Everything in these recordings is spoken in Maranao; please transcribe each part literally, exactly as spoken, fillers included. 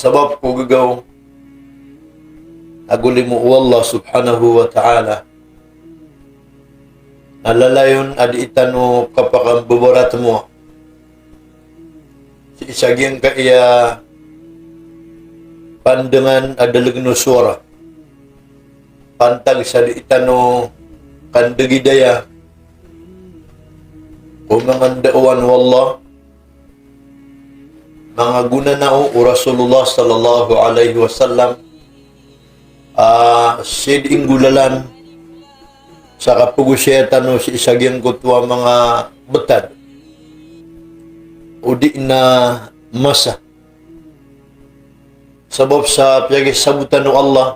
sabap ko gagaw ago limo o Allah subhanahu wa ta'ala. Na lalayon a dii tano kapakambabaratemowa sii sa giyangkaya pandangan a dalegen o sowara. Pantag sa dii tano kandegidaya ko manga ndaowan o Allah, manga gonanao o Rasulullah sallallahu alaihi wasallam, a, sii dii nggolalan sa kapegosaya tano sii sa giyangkoto a manga betad odi na masa. Sabap sa piyakisabotan o Allah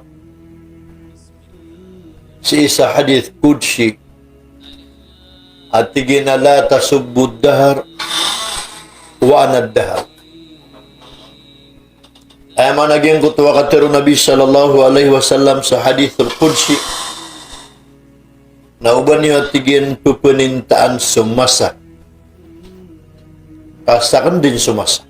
sii sa hadith qudsi a tig iyan a, "La tasubbu ad-dahr wa ana ad-dahr." Aya maana giyangkoto a katero o Nabi sallallahu alaihi wasallam sa hadithul qudsi na oba niyo, a tig iyan, pepenintaan so masa. Ka saken den so masa.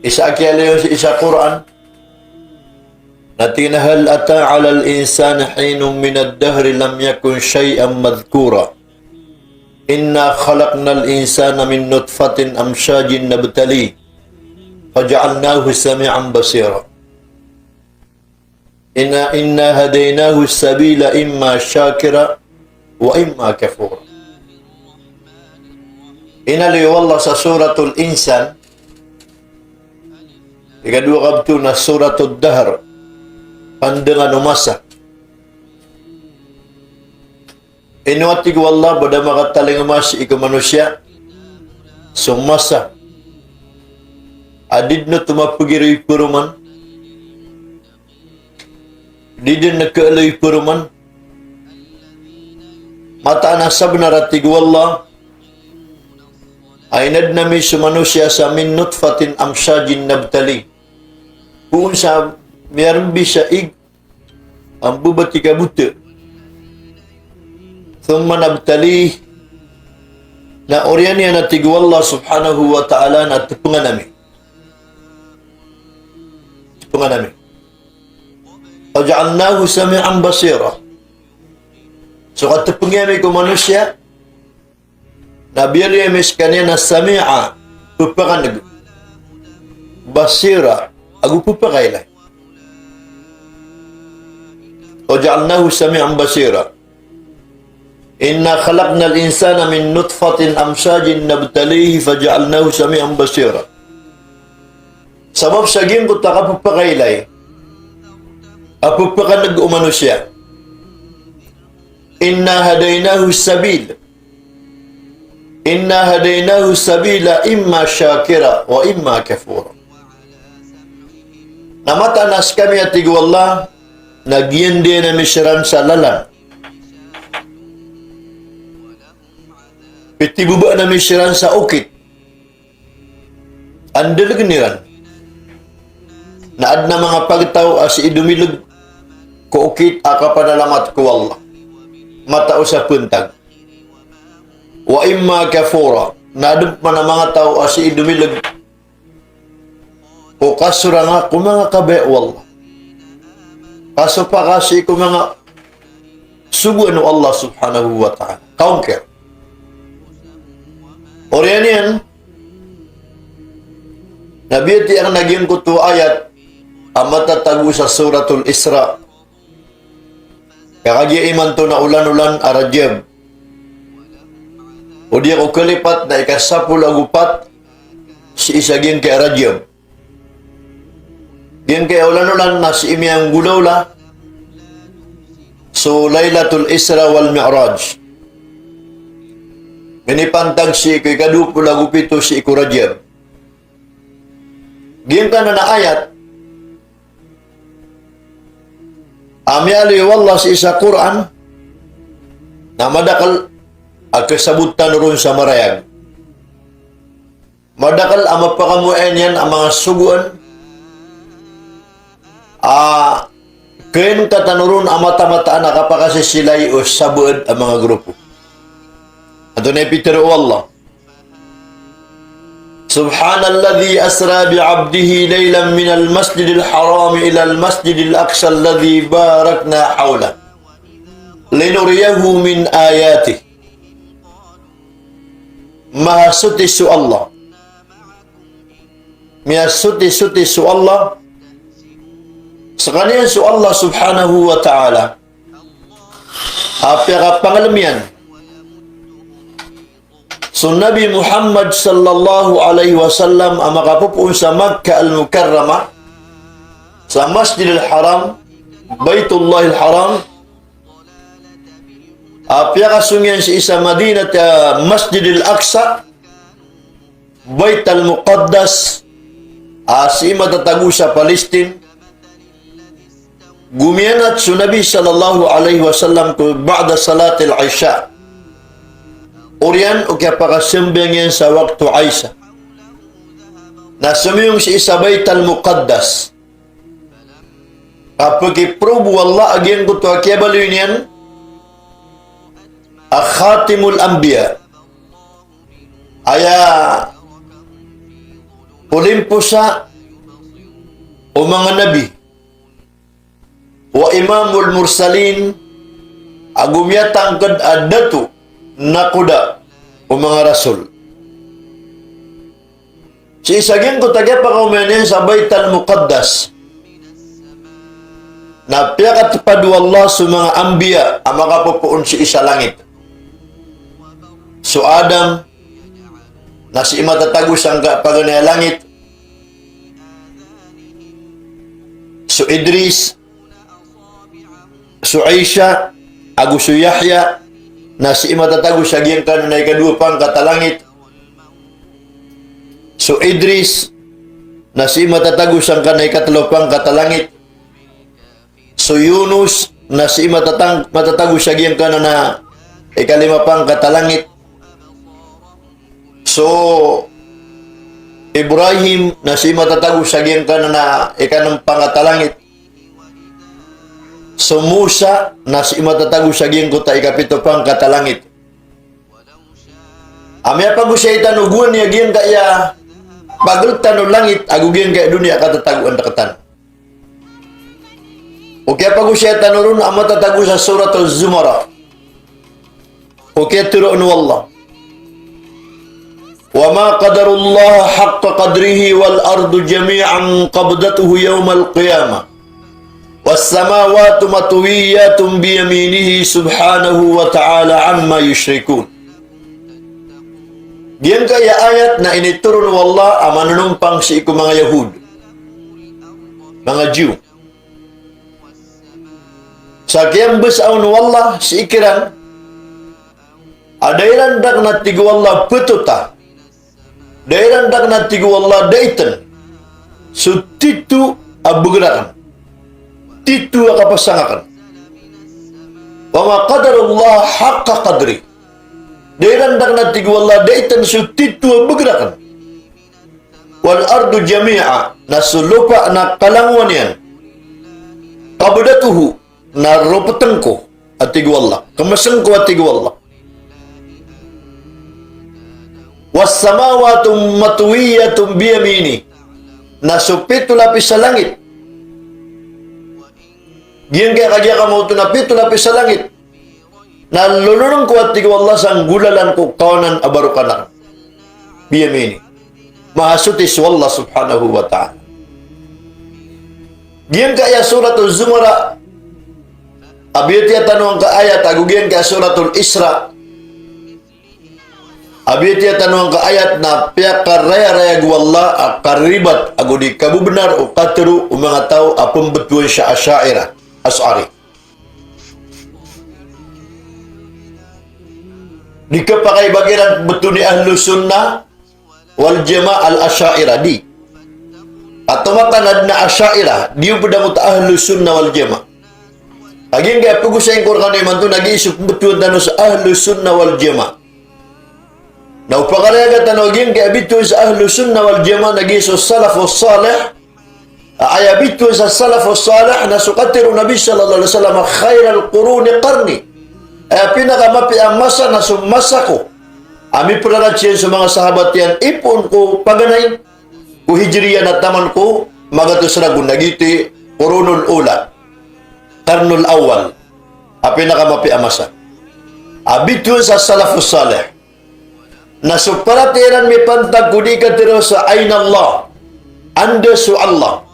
Isa a kiyaaloy on sii sa Qur'an na tig iyan a, "Hal ata 'alal insani hinun minad dahri lam yakun shay'an madhkura. Inna khalaqnal insana min nutfatin amshajin nabtalihi faja'alnahu sami'an basira. Inna, inna hadaynahu as-sabila imma shakira wa imma kafura." Inaloy o Allah sa Suratul Insan, ikadowa kabtowan a Suratud Dahr, pandangan o masa. Ino, a tig o Allah, ba da makatalingoma sii ko manosiya so masa a di den oto mapegiro i peroman, di den kaaloy i peroman. Mataan a sabenar, a tig o Allah, a inaden ami so manosiya sa min nutfatin amshajin nabtalihi. Poon sa miyarembi sa ig a mbebati ka bota. Thumma nabtalihi. Na oriyan iyan, a tig o Allah subhanahu wa ta'ala, na tepengan ami. Tepengan ami. Faja'alnahu sami'an basira. So katepengi ami ko manosiya, na biyaloy ami sekaniyan a sami'a, pepakaneg, basira, ago pepakailay. Faja'alnahu sami'an basira. Inna khalaqnal insana min nutfatin amshajin nabtalihi faja'alnahu sami'an basira. Sabap sa giyangkoto a kapepakailay a pepakaneg o manosiya. Inna hadaynahu sabil. Inna hadaynahu sabila imma shakira wa imma kafura. Na mataan a sekami, a tig o Allah, na giyandiyan ami siran sa lalan. Pitibobaan ami siran sa okit. Andaleg iran. Na aden a manga pagtaw a sii domileg ko okit a kapanalamat ko Allah. Matao sa pentag. Wa imma kafura, na aden man a manga taw a sii domileg ko kasoranga ko manga kabaya o Allah. Kasopak a sii ko manga sogoan o Allah subhanahu wa ta'ala. Kaongkir. Oriyan iyan, na biyatiya aken a giyangkoto a ayat a matatago sa Suratul Isra. Ka kagiya imanto na olan-olan a Rajab. O di ako kalipat na ikasapolo ago pat sii sa giyangkaya Rajab. Giyangkaya olan-olan na sii miyanggolawla so Lailatul Isra wal Mi'raj. Minipantag sii ko ikadowa polo ago pito sii ko Rajab. Giyangkanan a ayat a miyaaloy o Allah sii sa Qur'an, na madakel a kasabot tano ron sa marayag. Madakel a mapakamoayan iyan a manga sogoan a kaingka tano ron a matamataan a kapakasisilay o sabaad a manga grupo. Antonaa i pitero o Allah? Subhanalladhi asra bi abdihi laylan minal masjidil harami ilal masjidil aqsa alladhi barakna hawlahu linuriyahu min ayatih. Mahasoti so Allah. Miyasoti-soti so Allah. Sekaniyan so Allah subhanahu wa ta'ala a piyakapangalem iyan so Nabi Muhammad sallallahu alaihi wasallam a makapopoon sa Makkah al-Mukarramah, sa Masjidil Haram, Baitullahil Haram, a piyakasong iyan sii sa Madinat, ah, Masjidil Aqsa, Baital Muqaddas, a sii matatago sa Palestine. Gomiyanat so Nabi sallallahu alaihi wasallam ko ba'da salatil Isha. Oriyan o kiyapakasambayang iyan sa wakto Isha na somiyong sii sa Baital Muqaddas. Kapekiprobo o Allah a giyangkoto a kiyabaloy niyan a Khatimul Anbiya. Aya polimposa o manga nabi, wa Imamul Mursalin, ago miyatangked a dato nakoda o manga rasul. Sii sa giyangkoto a kiyapakaoma niyan sa Baital Muqaddas na piyakatepad o Allah so manga anbiya a makapopoon sii sa langit. So Adam na sii matatago sangkai a paganay a langit. So Idris, so Isa, ago so Yahya na sii matatago sa giyangkanan a ikadowa pangkat a langit. So Idris na sii matatago sangkanan a ikatelo pangkat a langit. So Yunus na sii matatang-, matatago sa giyangkanan a ikalima pangkat a langit. So Ibrahim na sii matatago sa giyangkanan a ikanem pangkat a langit. So Musa na sii matatago sa giyangkoto a ikapito pangkat a langit. A miyapagosay tano gowani a giyangkaya pageltan o langit ago giyangkaya doniya a katatagoan rektano. O kiyapagosay tano ron a matatago sa Suratul Zumar. O kiyatero o Allah: Wa ma qadarullaha haqqa qadrihi wal ardu jami'an qabdatuhu yawmal qiyamah, was samawatu matwiyyatun biyaminihi subhanahu wa ta'ala amma yushrikun. Giyangkaya ayat na initoron o Allah a manonompang sii ko manga Yahud, manga Jew. Sa kiyambesa on o Allah sii kiran a da iran dakna, tig o Allah, petota. Da iran dakna, tig o Allah, da iten so tito a begeraken, tito a kapasangaken. Wa ma qadarullaha haqqa qadri. Da iran dakna, tig o Allah, da iten so tito a begeraken. Wal ardu jami'a, na so lopa na kalangowan iyan. Qabdatuhu, na ropeten ko, a tig o Allah. Kemesen ko, a tig o Allah. Was samawatu matwiyyatun biyaminihi. Na so pito lapis a langit, giyangkaya kagiya kamaoto na pito lapis a langit, na lololong ko, a tig o Allah, sa nggolalan ko kawanan a barokan aken. Biyaminihi. Mahasoti so Allah subhanahu wa ta'ala. Giyangkaya Suratul Zumar a biyatiya tano angkai a ayat, ago giyangkaya Suratul Isra a biyatiya tano angkai a ayat na piyakarayarayag o Allah a karibat ago di kabebenar o katero o manga taw a pembetowan sa Asha'irah, Ash'ari. Di kapakaiba kiran betowan i Ahlus Sunnah wal Jamaah al-Asha'irah, di. Ato mataan a aden a Asha'irah, di o ped a mota Ahlus Sunnah wal Jamaah. Kagiya giyangkaya pegosayin ko rekano imanto na giya so pembetowan tano sa Ahlus Sunnah wal Jamaah. Na o pakarayaga tano a giyangkaya bitowan sa Ahlus Sunnah wal Jamaah na giya so Salafus Salih, a aya bitowan sa Salafus Salih na so katero o Nabi sallallahu alaihi wasallam, "Khairal quruni qarni." Aya pinakamapiya a masa na so masa ko. a mipraratsiyan so manga sahabat iyan, ipoon ko paganay ko Hijriya na taman ko magatos ragon, na giyoto i Qurunul Ula, Qarnul Awwal, a pinakamapiya a masa. A bitowan sa Salafus Salih. Na so paratiyaya iran mipantag ko di katharo sa Ainallah, anda so Allah.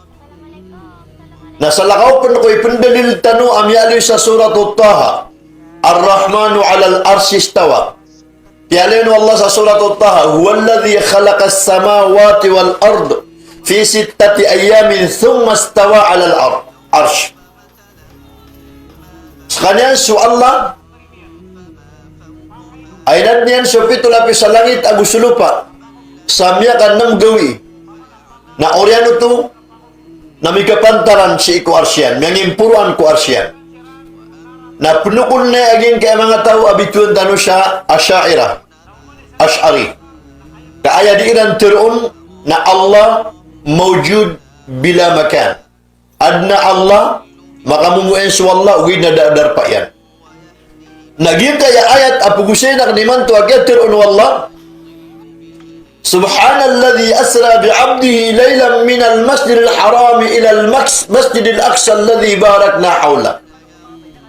Na salakaw pn ko ipndalil tano a miyaaloy sa Suratut Taha, Ar-Rahmanu alal arshi istawa. Kiyaaloy o Allah sa Suratut Taha, "Huwalladhi khalaqas samawati wal ard fi sittati ayyamin thumma istawa alal ar-, arsh." Skaniyan so Allah a inadn iyan so pito lapis a langit ago so lopa sa miyakanm gawii. Na oriyan oto na mikapantaran sii ko Arsh iyan, miyangimporoan ko Arsh iyan. Na pnokol niyan a giyangkai a manga taw a bitowan tano sa Asha'irah, Ash'ari. Ka aya dii ran tharoon na Allah mawjud bila makan. Adn a Allah, makamomoiyan so Allah, ogaid na da a darpa iyan. Na giyangkai a ayat a pgosayn akn imanto a kiyatharoon o Allah, "Subhanalladhi asra bi abdihi laylan minal masjidil harami ilal mas-, masjidil aqsa alladhi barakna hawlah."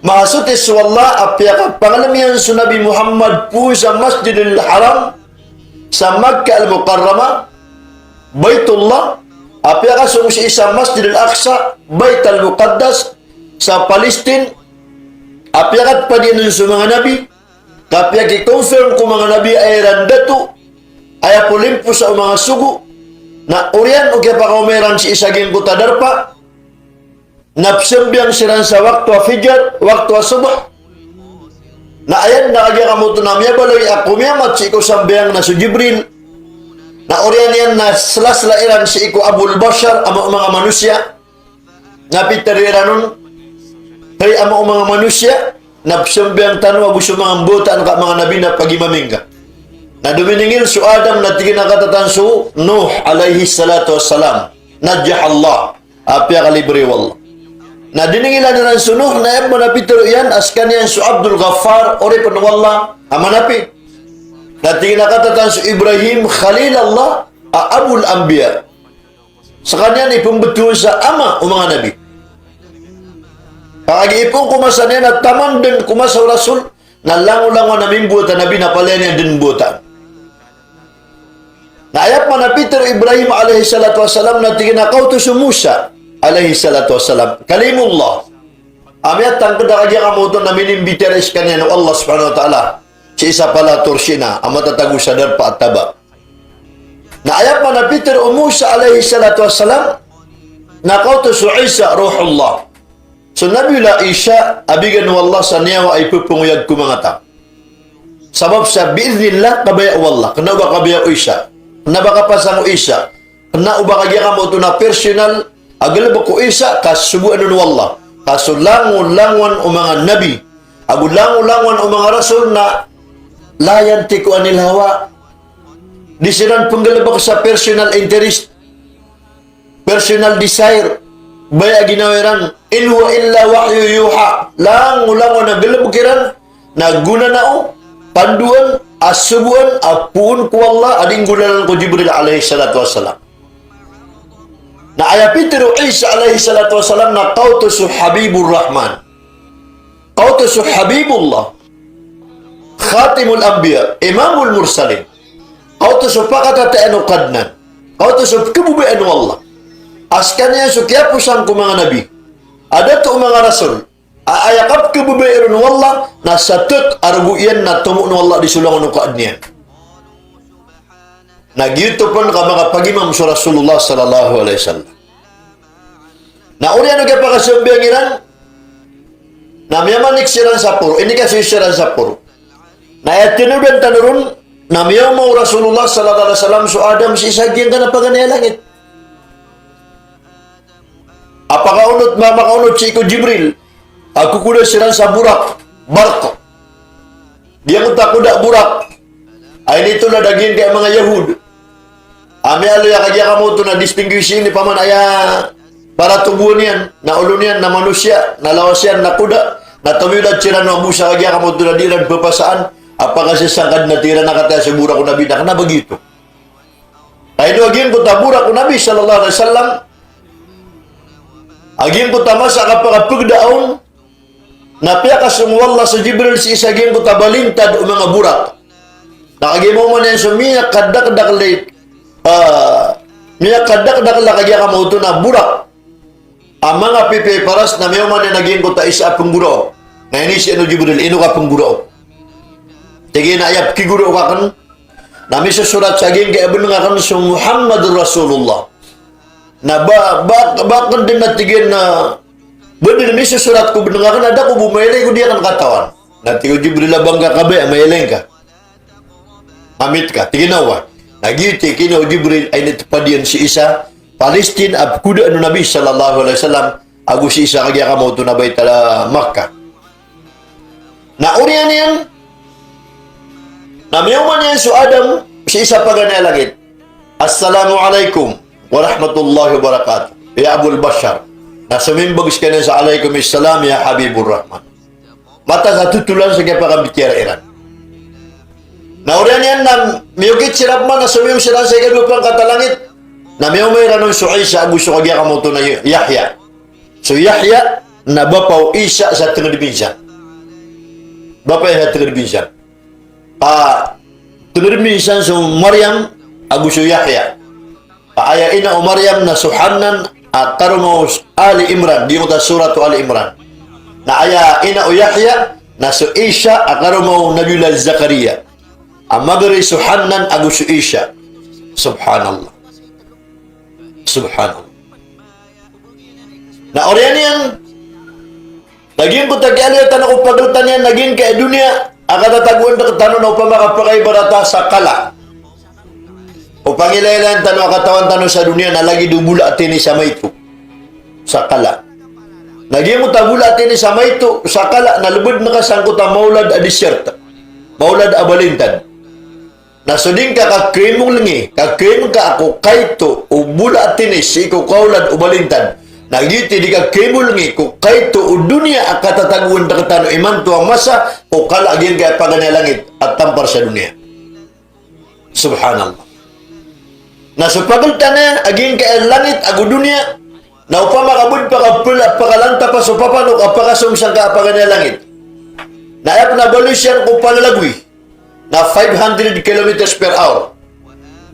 Mahasoti so Allah a piyakapangalm iyan so Nabi Muhammad poon sa Masjidil Haram, sa Makkah Al-Mukarramah, Baitullah, a piyakasong sii sa Masjidil Aqsa, Baitul Muqaddas, sa Palestine, a piyakatpad iyan on so manga nabi, ka piyakiconfirm ko manga nabi a iran dato, aya polimposa o manga sogo, na oriyan o kiyapakaoma iran sii sa giyangkoto a darpa, na pzambayang siran sa wakto a fajar, wakto a subh. Na aya dn a kagiya kamoto na miyabaloy a komiyamat sii ko sambayang na so Jibril. Na oriyan iyan na slasla iran sii ko Abul Bashar, ama o manga manosiya. Na pitharo iran on, hay ama o manga manosiya, na pzambayang tano ago so manga mbawataan ka a manga nabi na pagimami ngka. Na dominingil so Adam na tig iyan a katatan so Nuh alayhis salatu wassalam. Najjahallah. A piyakalibre o Allah. Na diningilan iran so Nuh, na aya pman a pitharo iyan a skaniyan so Abdul Ghaffar, oripn o Allah a manapi. Na tig iyan a katatan so Ibrahim Khalilallah a Abul Anbiya. Skaniyan i pmbtowan sa ama o manga nabi. Kagiya ipon ko masa niyan na taman dn ko masa o Rasul, na langolangon a mimbowat a nabi na palaya niyan dn mbowataan. Na aya pman a pitharo o Ibrahim alayhis salatu wassalam na tig iyan a kaoto so Musa alayhis salatu wassalam, Kalimullah. A miyatangkd a kagiya kamoto na minimbitiyarai skaniyan o Allah subhanahu wa ta'ala sii sa palator Sina a matatago sa darpa a taba. Na aya pman a pitharo o Musa alayhis salatu wassalam na kaoto so Isa Ruhullah. So Nabiyullah Isa a bigan o Allah sa niyawa a ipphongoyag ko manga taw. Sabap sa bi'idhnillah, kabaya o Allah. Kna o ba kabaya o Isa. Kna o ba kapasang o Isa. Kna o ba kagiya kamoto na personal a galbk o Isa, ka sogoan on o Allah. Ka so langolangon o manga nabi ago langolangon o manga rasul na la yantiqu anil hawa. Di siran pnggalbk sa personal interest, personal desire, baya a ginawa iran. In huwa illa wahyun yuha. Langolangon a galbk iran na gonanao, pandoan, a sogoan, a poon ko Allah, a di nggolalan ko Jibril alayhis salatu wassalam. Na aya pitharo o Isa alayhis salatu wassalam na kaoto so Habibur Rahman. Kaoto so Habibullah. Khatimul Anbiya, Imamul Mursalin. Kaoto so pakatataan o Kadnan. Kaoto so pkhababayaan o Allah. A skaniyan so kiyaposang ko manga nabi. A dato o manga rasul. A aya kapkhababayai ron o Allah na satk a rogo iyan na tomo o Allah di so langon o kaadn iyan. Na giyoto pn ka makapagimam so Rasulullah sallallahu alayhi wasallam. Na oriyan o kiyapakasambayang iran, na miyamanik siran sa poro, inikasoy siran sa poro. Na aya tinodan tano ron, na miyaoma o Rasulullah sallallahu alayhi wasallam so Adam sii sa giyangkanan a paganay a langit. A pakaonot, ma-, makaonot sii ko Jibril a kokoda siran sa Buraq, Barq. Giyangkoto a koda Buraq a initolad a giyangkai a manga Yahud a miyaaloy a kagiya kamoto na distinguish ini paman aya paratobowan iyan, na olo niyan na manosiya, na lawas iyan na koda, na tomiyolad siran o Abu sa kagiya kamoto na di iran pphasaan, a pakasasangkad na tig iran a kataya so borak o Nabi, na kna ba giyoto. Ka ino a giyangkoto a borak o Nabi sallallahu alaihi wasallam, a giyangkoto a masa a kapakapegda on, na piyakasong o Allah so Jibril sii sa giyangkoto a balintad o manga borak. Na kagiya maoma niyan so miyakadakdakl i, ah, miyakadakdakl a kagiya kamaoto na borak a manga pipiya i paras, na miyaoma niyan a giyangkoto a isa a penggoraok. Na inizaan o Jibril, ino ka penggoraok? Tig iyan a aya pekigoraok aken na misosorat sa giyangkai a beneng aken so Muhammadur Rasulullah. Na ba, ba, ba aken den a tig iyan na, ba den misosorat ko beneng aken a da ko bo mailay ko di aken katawan. Na tig o Jibril a ba ngka kabaya a mailay ngka. Amit ka, tig iyan a wa. Na giyoto i kina o Jibril a initepad iyan sii sa Palestine a pekodaan o Nabi sallallahu alaihi wasallam, ago sii sa kagiya kamaoto na Baitul Makkah. Na oriyan iyan, na miyaoma niyan so Adam sii sa paganay a langit. "Assalamu alaikum warahmatullahi wabarakatuh, ya Abul Bashar." Na somimbag sekaniyan sa, "Alaikum assalam ya Habibur Rahman." Mataan sa totolan sa kiyapakambitiyarai ran. Na oriyan iyan na miyokit siran pman na somiyong siran sa ikadowa pangkat a langit. Na miyaoma iran on so Isa ago so kagiya kamaoto na Yahya. So Yahya na bapa o Isa sa tenged minsan. Bapa iyan sa tenged minsan. Ka tenged minsan so Maryam ago so Yahya. Ka aya ina o Maryam na so Hannan a karoma o Ali Imran, di ngota surat o Ali Imran. Na aya ina o Yahya na so Isa a karoma o Nabiyullah Zakaria. A magari so Hannan ago so Isa. Subhanallah. Subhanallah. Na oriyan iyan, na giyangkoto a kiyaaloya tano ko pageltan iyan, na giyangkai a doniya a katatagoan rektano na opama ka pakaibarata sa kala. O pangilailayan tano a katawan tano sa doniya na lagid o bola a tinis a maito. Sa kala. Na giyangkoto a bola a tinis a maito, sa kala, na lebeden ka sangkoto a maolad a desert. Maolad a balintad. Na so di ngka kakemolngi, kakemolngi ko kaito o bola a tinis sii ko kaolad o balintad. Na giyoto i di kakemolngi ko kaito o doniya a katatagoan rektano imanto a masa, o kala a giyangkai a paganay a langit a tampar sa doniya. Subhanallah. Na so pageltan iyan a giyangkai a langit ago doniya, na opama ka bo di pakapela, pakalantapa so papanok a pakasong sangkai a paganay a langit. Na aya pen a velocity iyan ko palalagoy na five hundred kilometers per hour.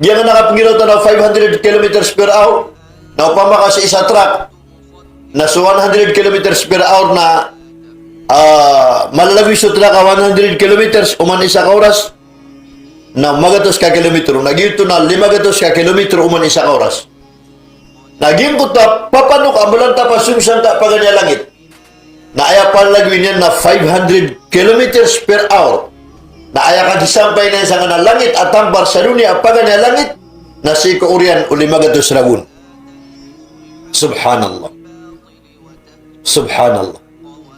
Giyangkanan a kapengiraw tano a five hundred kilometers per hour, na opama ka sii sa truck, na so one hundred kilometers per hour na, ah, malalagoy so truck a one hundred kilometers oman isa ka oras, na magatos ka kilometro. Na giyoto na lima gatos ka kilometro oman isa ka oras. Na giyangkoto a papanok a malantap a song sangkai a paganay a langit. Na aya palalagoy niyan na five hundred kilometers per hour. Na aya kagisampay niyan sangkanan a langit a tampar sa doniya a paganay a langit, na sii ko oriyan o lima gatos ragon. Subhanallah. Subhanallah.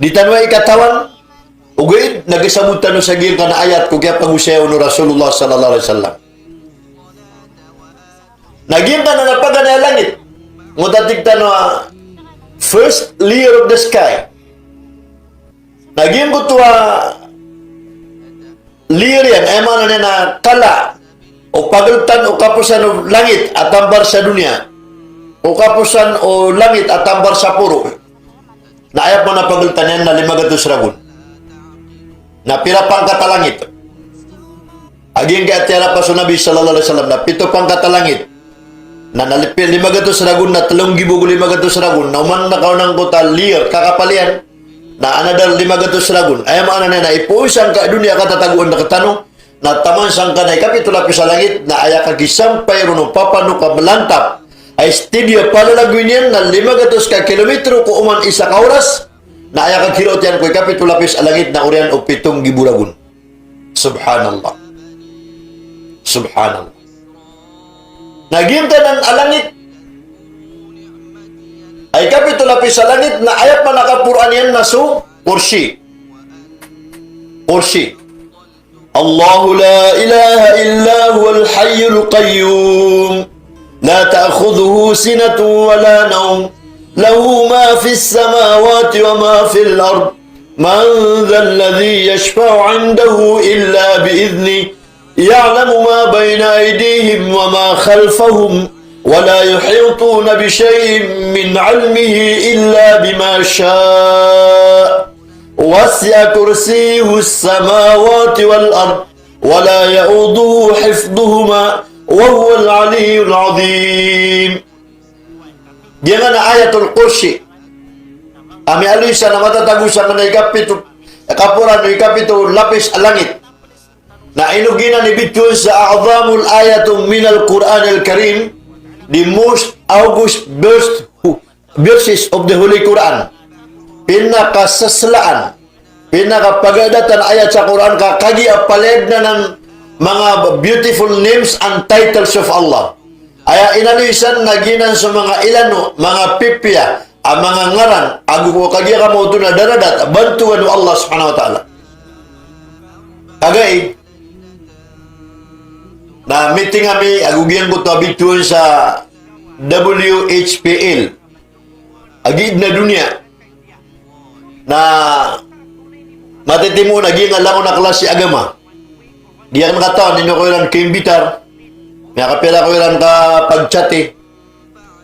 Di tano aya katawan, ogaid na gisabot tano sa giyangkanan a ayat ko kiyapagosaya on o Rasulullah sallallahu alaihi wasallam. Na giyangkanan a paganay a langit, ngoto a tig tano a first layer of the sky. Na giyangkoto a layer iyan, aya maana niyan na kala o pageltan o kaposan o langit a tampar sa doniya, o kaposan o langit a tampar sa poro. Na aya pen a pageltan iyan na lima gatos ragon. Na pira pangkat a langit? A giyangkai a tiyalapas o Nabi sallallahu alaihi wasallam na pito pangkat a langit. Na, na lipi-, lima gatos ragon na telo nggibo ago lima gatos ragon. Na oman na kaonan angkoto a layer, kakapal iyan na another lima gatos ragon. Aya maana niyan na ipoon sangkai a doniya a katatagoan rektano, na taman sangkanan a ikapito lapis a langit, na aya kagisampay ron o papanok a malantap a steady a palalagoy niyan na lima gatos ka kilometro ko oman isa ka oras, na aya kagiraot iyan ko ikapito lapis a langit na oriyan o pito nggibo ragon. Subhanallah. Subhanallah. Na giyangkanan a langit a ikapito lapis a langit, na aya pen a kaporoan iyan na so Kursi. Kursi. الله لا إله إلا هو الحي القيوم لا تأخذه سنة ولا نوم له ما في السماوات وما في الأرض من ذا الذي يشفع عنده إلا بإذنه يعلم ما بين أيديهم وما خلفهم ولا يحيطون بشيء من علمه إلا بما شاء وسع كرسيه السماوات والأرض ولا يؤوده حفظهما وهو العلي العظيم. Giyangkanan a Ayatul Kursi a miyaaloy sa na matatago sangkanan a ikapito, kaporan o ikapito lapis a langit. Na ino giyanan i bitowan sa a'zamul ayatu minal Qur'anil Karim, the most august verse, verses of the Holy Quran. Pinakasaslaan, pinakapagadatan a ayat sa Qur'an ka kagiya palaya dn anan manga beautiful names and titles of Allah. Aya inaloy san na giyanan so manga ilano, manga pipiya a manga ngaran, ago ko kagiya kamaoto na daradat a bantogan o Allah subhanahu wa ta'ala. Kagiya na meeting ami ago giyangkoto a bitowan sa W H P L a giya dn a doniya. Na matitimo na giyangkai a langon a klasi agama. Di akn katawan, ino ko iran kaimbitar. Miyakapira ko iran kapag-chat.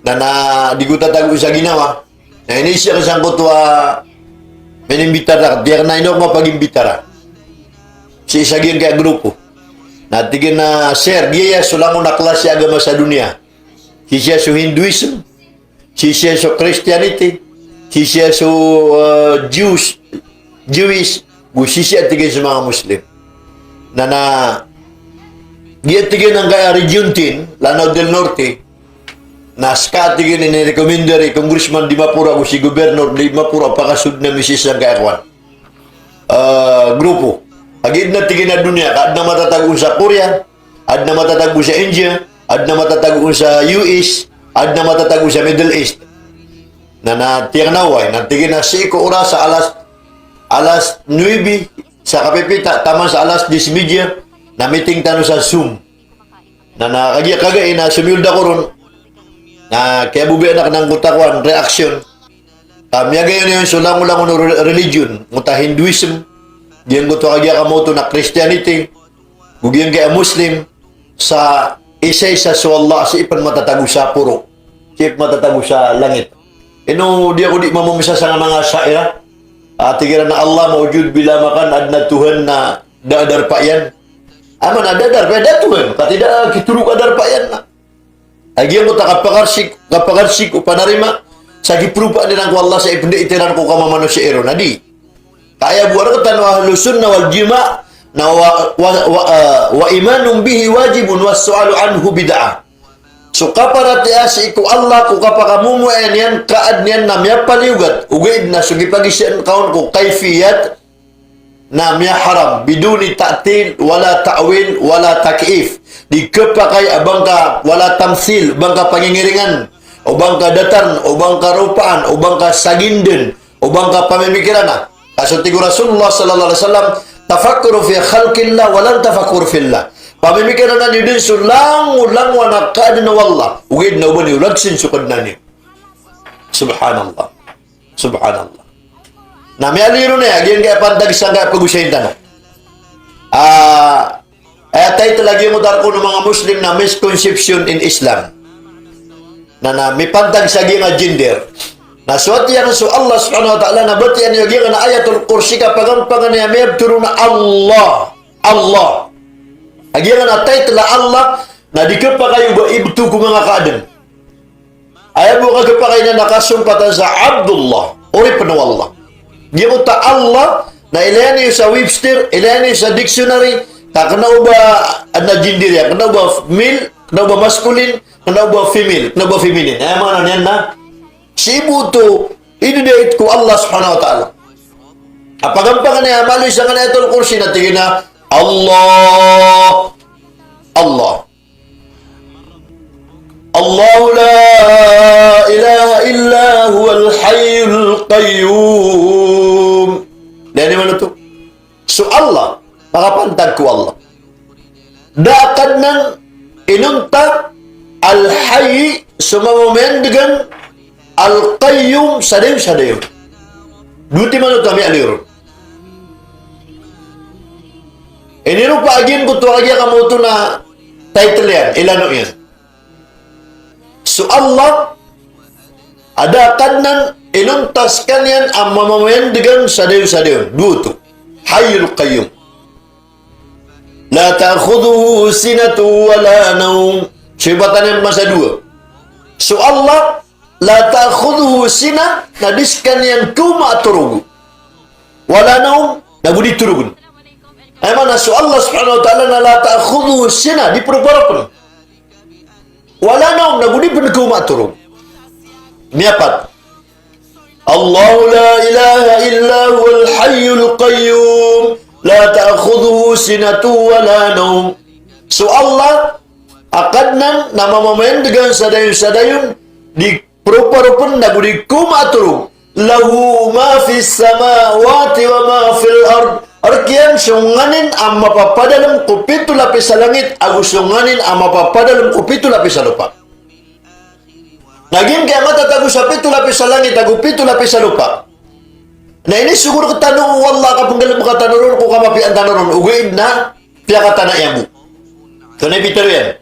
Na, na di ko tatago sa ginawa. Na iniisip ko sangkoto a minimbitar, di akn, ino ko mapagimbitar. Sii sa giyangkai a grupo. Na tig iyan a, "Sir, giya so langon a klasi agama sa doniya. Sisii so Hinduism, sisii so Christianity, sisii so, eh, Jews, Jewish, go sisii," tig iyan, "so manga Muslim." Na, na, giya tig iyan angkai a Region Ten, Lanao del Norte, na ska tig iyan inirekomendar i Congressman Dimaporo ago si Governor Dimaporo a pakasold ami sii sangkai a kowan, eh, grupo. A giya dn a tig iyan a doniya, ka adn a matatago on sa Korea, adn a matatago on sa India, adn a matatago on sa U S, adn a matatago on sa Middle East. Na, na tig iyan a oway, na tig iyan a sii ko oras a alas, alas nuebe sa kapipita, taman sa alas diyes medya, na meeting tano sa Zoom. Na, na kagiya, kagiya na somiyold ako ron, na kiyabobiyan akn angkoto a kowan, reaction. Ka miyagayon iyan so langolangon o re-, religion, angkoto a Hinduism, giyangkoto a kagiya kamaoto na Christianity, go giyangkai a Muslim, sa isaisa so Allah, sii pn matatago sa poro, sii pn matatago sa langit. Ino di ako di mamamsa sangkanan a manga Asha'irah a tig iran a Allah mawjud bila makan, adn a Tuhan na da a darpa iyan. Aya maana a da a darpa iyan, da a Tuhan, ka tig iran a kitharo ka darpa iyan na. A giyangkoto a kapakarsik, kapakarsik o panarima sa kipropa iran ko Allah sa ipndait iran ko kamamanosiya iron a di. Ka aya bo a rktano o Ahlus Sunnah wal Jamaah na wa, wa, wa, ah, wa imanun bihi wajibun was su'alu anhu bid'ah. So kaparatiyaya sii ko Allah ko kapakamomoayan iyan, ka adn iyan na miyapaliyogat, ogaid na so kipagizaan ka on ko kayfiyat na miyaharam, biduni ta'til, wala ta'wil, wala takyif. Di khapakay a ba ngka, wala tamthil, ba ngka pangingiringan, o ba ngka datarn, o ba ngka ropaan, o ba ngka sagindn, o ba ngka pamimikiran. Ka so tig o Rasulullah sallallahu alaihi wasallam, "Tafakkaru fi khalqillah, wa la tafakkaru fillah." Pamimikiran niyo dn so langolangon a kaadn o Allah, ogaid na oba niyo lagsin so Kadnan iyo. Subhanallah. Subhanallah. Na miyaaloy ron aya, giyangkai a pantag sangkai a pagosayin tano. Ah, aya title a giyangkoto a rk o manga Muslim na Misconception in Islam. Na, na mipantag sa giyangkai a gender. Na so ati iyan so Allah subhanahu wa ta'ala na batiya niyo giyangkanan a Ayatul Kursi ka pagampangan iyan a miyabtho ron a Allah. Allah. A giyangkanan a title a Allah na di khapakay o ba ibtho ko manga kaadn. Aya bo a kakhapakay niyan na kasompatan sa Abdullah, oripn o Allah. Giyangkoto a Allah na ilaya niyo sa Webster, ilaya niyo sa dictionary, ka kna o ba adn a gender iyan, kna o ba male, kna o ba masculine, kna o ba female, kna o ba feminine. Aya maana niyan na sii bo oto idadait ko Allah subhanahu wa ta'ala. A pagampangan iyan a maaloy sangkanan a Ayatul Kursi na tig iyan a Allah. Allah. Allahu la ilaha illa huwal hayyul qayyum. Ilaya niyo man oto. So Allah, makapantag ko Allah. Da a Kadnan inonta, Al-Hayy, so mamamayandgan, Al-Qayyum, sa dayon sa dayon. Dowa timan oto a miyaaloy ron. Iniropa a giyangkoto a kagiya kamaoto na title iyan, ilano iyan. So Allah a da a Kadnan, inonta skaniyan a mamamayandgan sa dayon sa dayon. Dowa oto. Hayyul Qayyum. La ta'khudhuhu sinatun wa la nawm. So ibatan iyan masa dowa. So Allah, la ta'khudhuhu sinah, na di skaniyan khaoma a torog. Wa la nawm, na go di torogn. Aya maana so Allah subhanahu wa ta'ala na la ta'khudhuhu sinah, di proparopn. Wa la nawm, na go di pn khaoma a torog. Miyapat. Allahu la ilaha illa huwal hayyul qayyum, la ta'khudhuhu sinatun wa la nawm. So Allah a Kadnan na mamamayandgan sa dayon sa dayon, di proparopn na go di khaoma a torog. Lahu ma fis samawati wa ma fil ard. Rk iyan so nganin a mapapadalm ko pito lapis a langit, ago so nganin a mapapadalm ko pito lapis a lopa. Na giyangkaya matatago sa pito lapis a langit ago pito lapis a lopa. Na inisogo rktano o Allah a kapnggalbka tano ron ko kamapiyaan tano ron, ogaid na piyakatana iyan bo. Tonaa i pitharo iyan?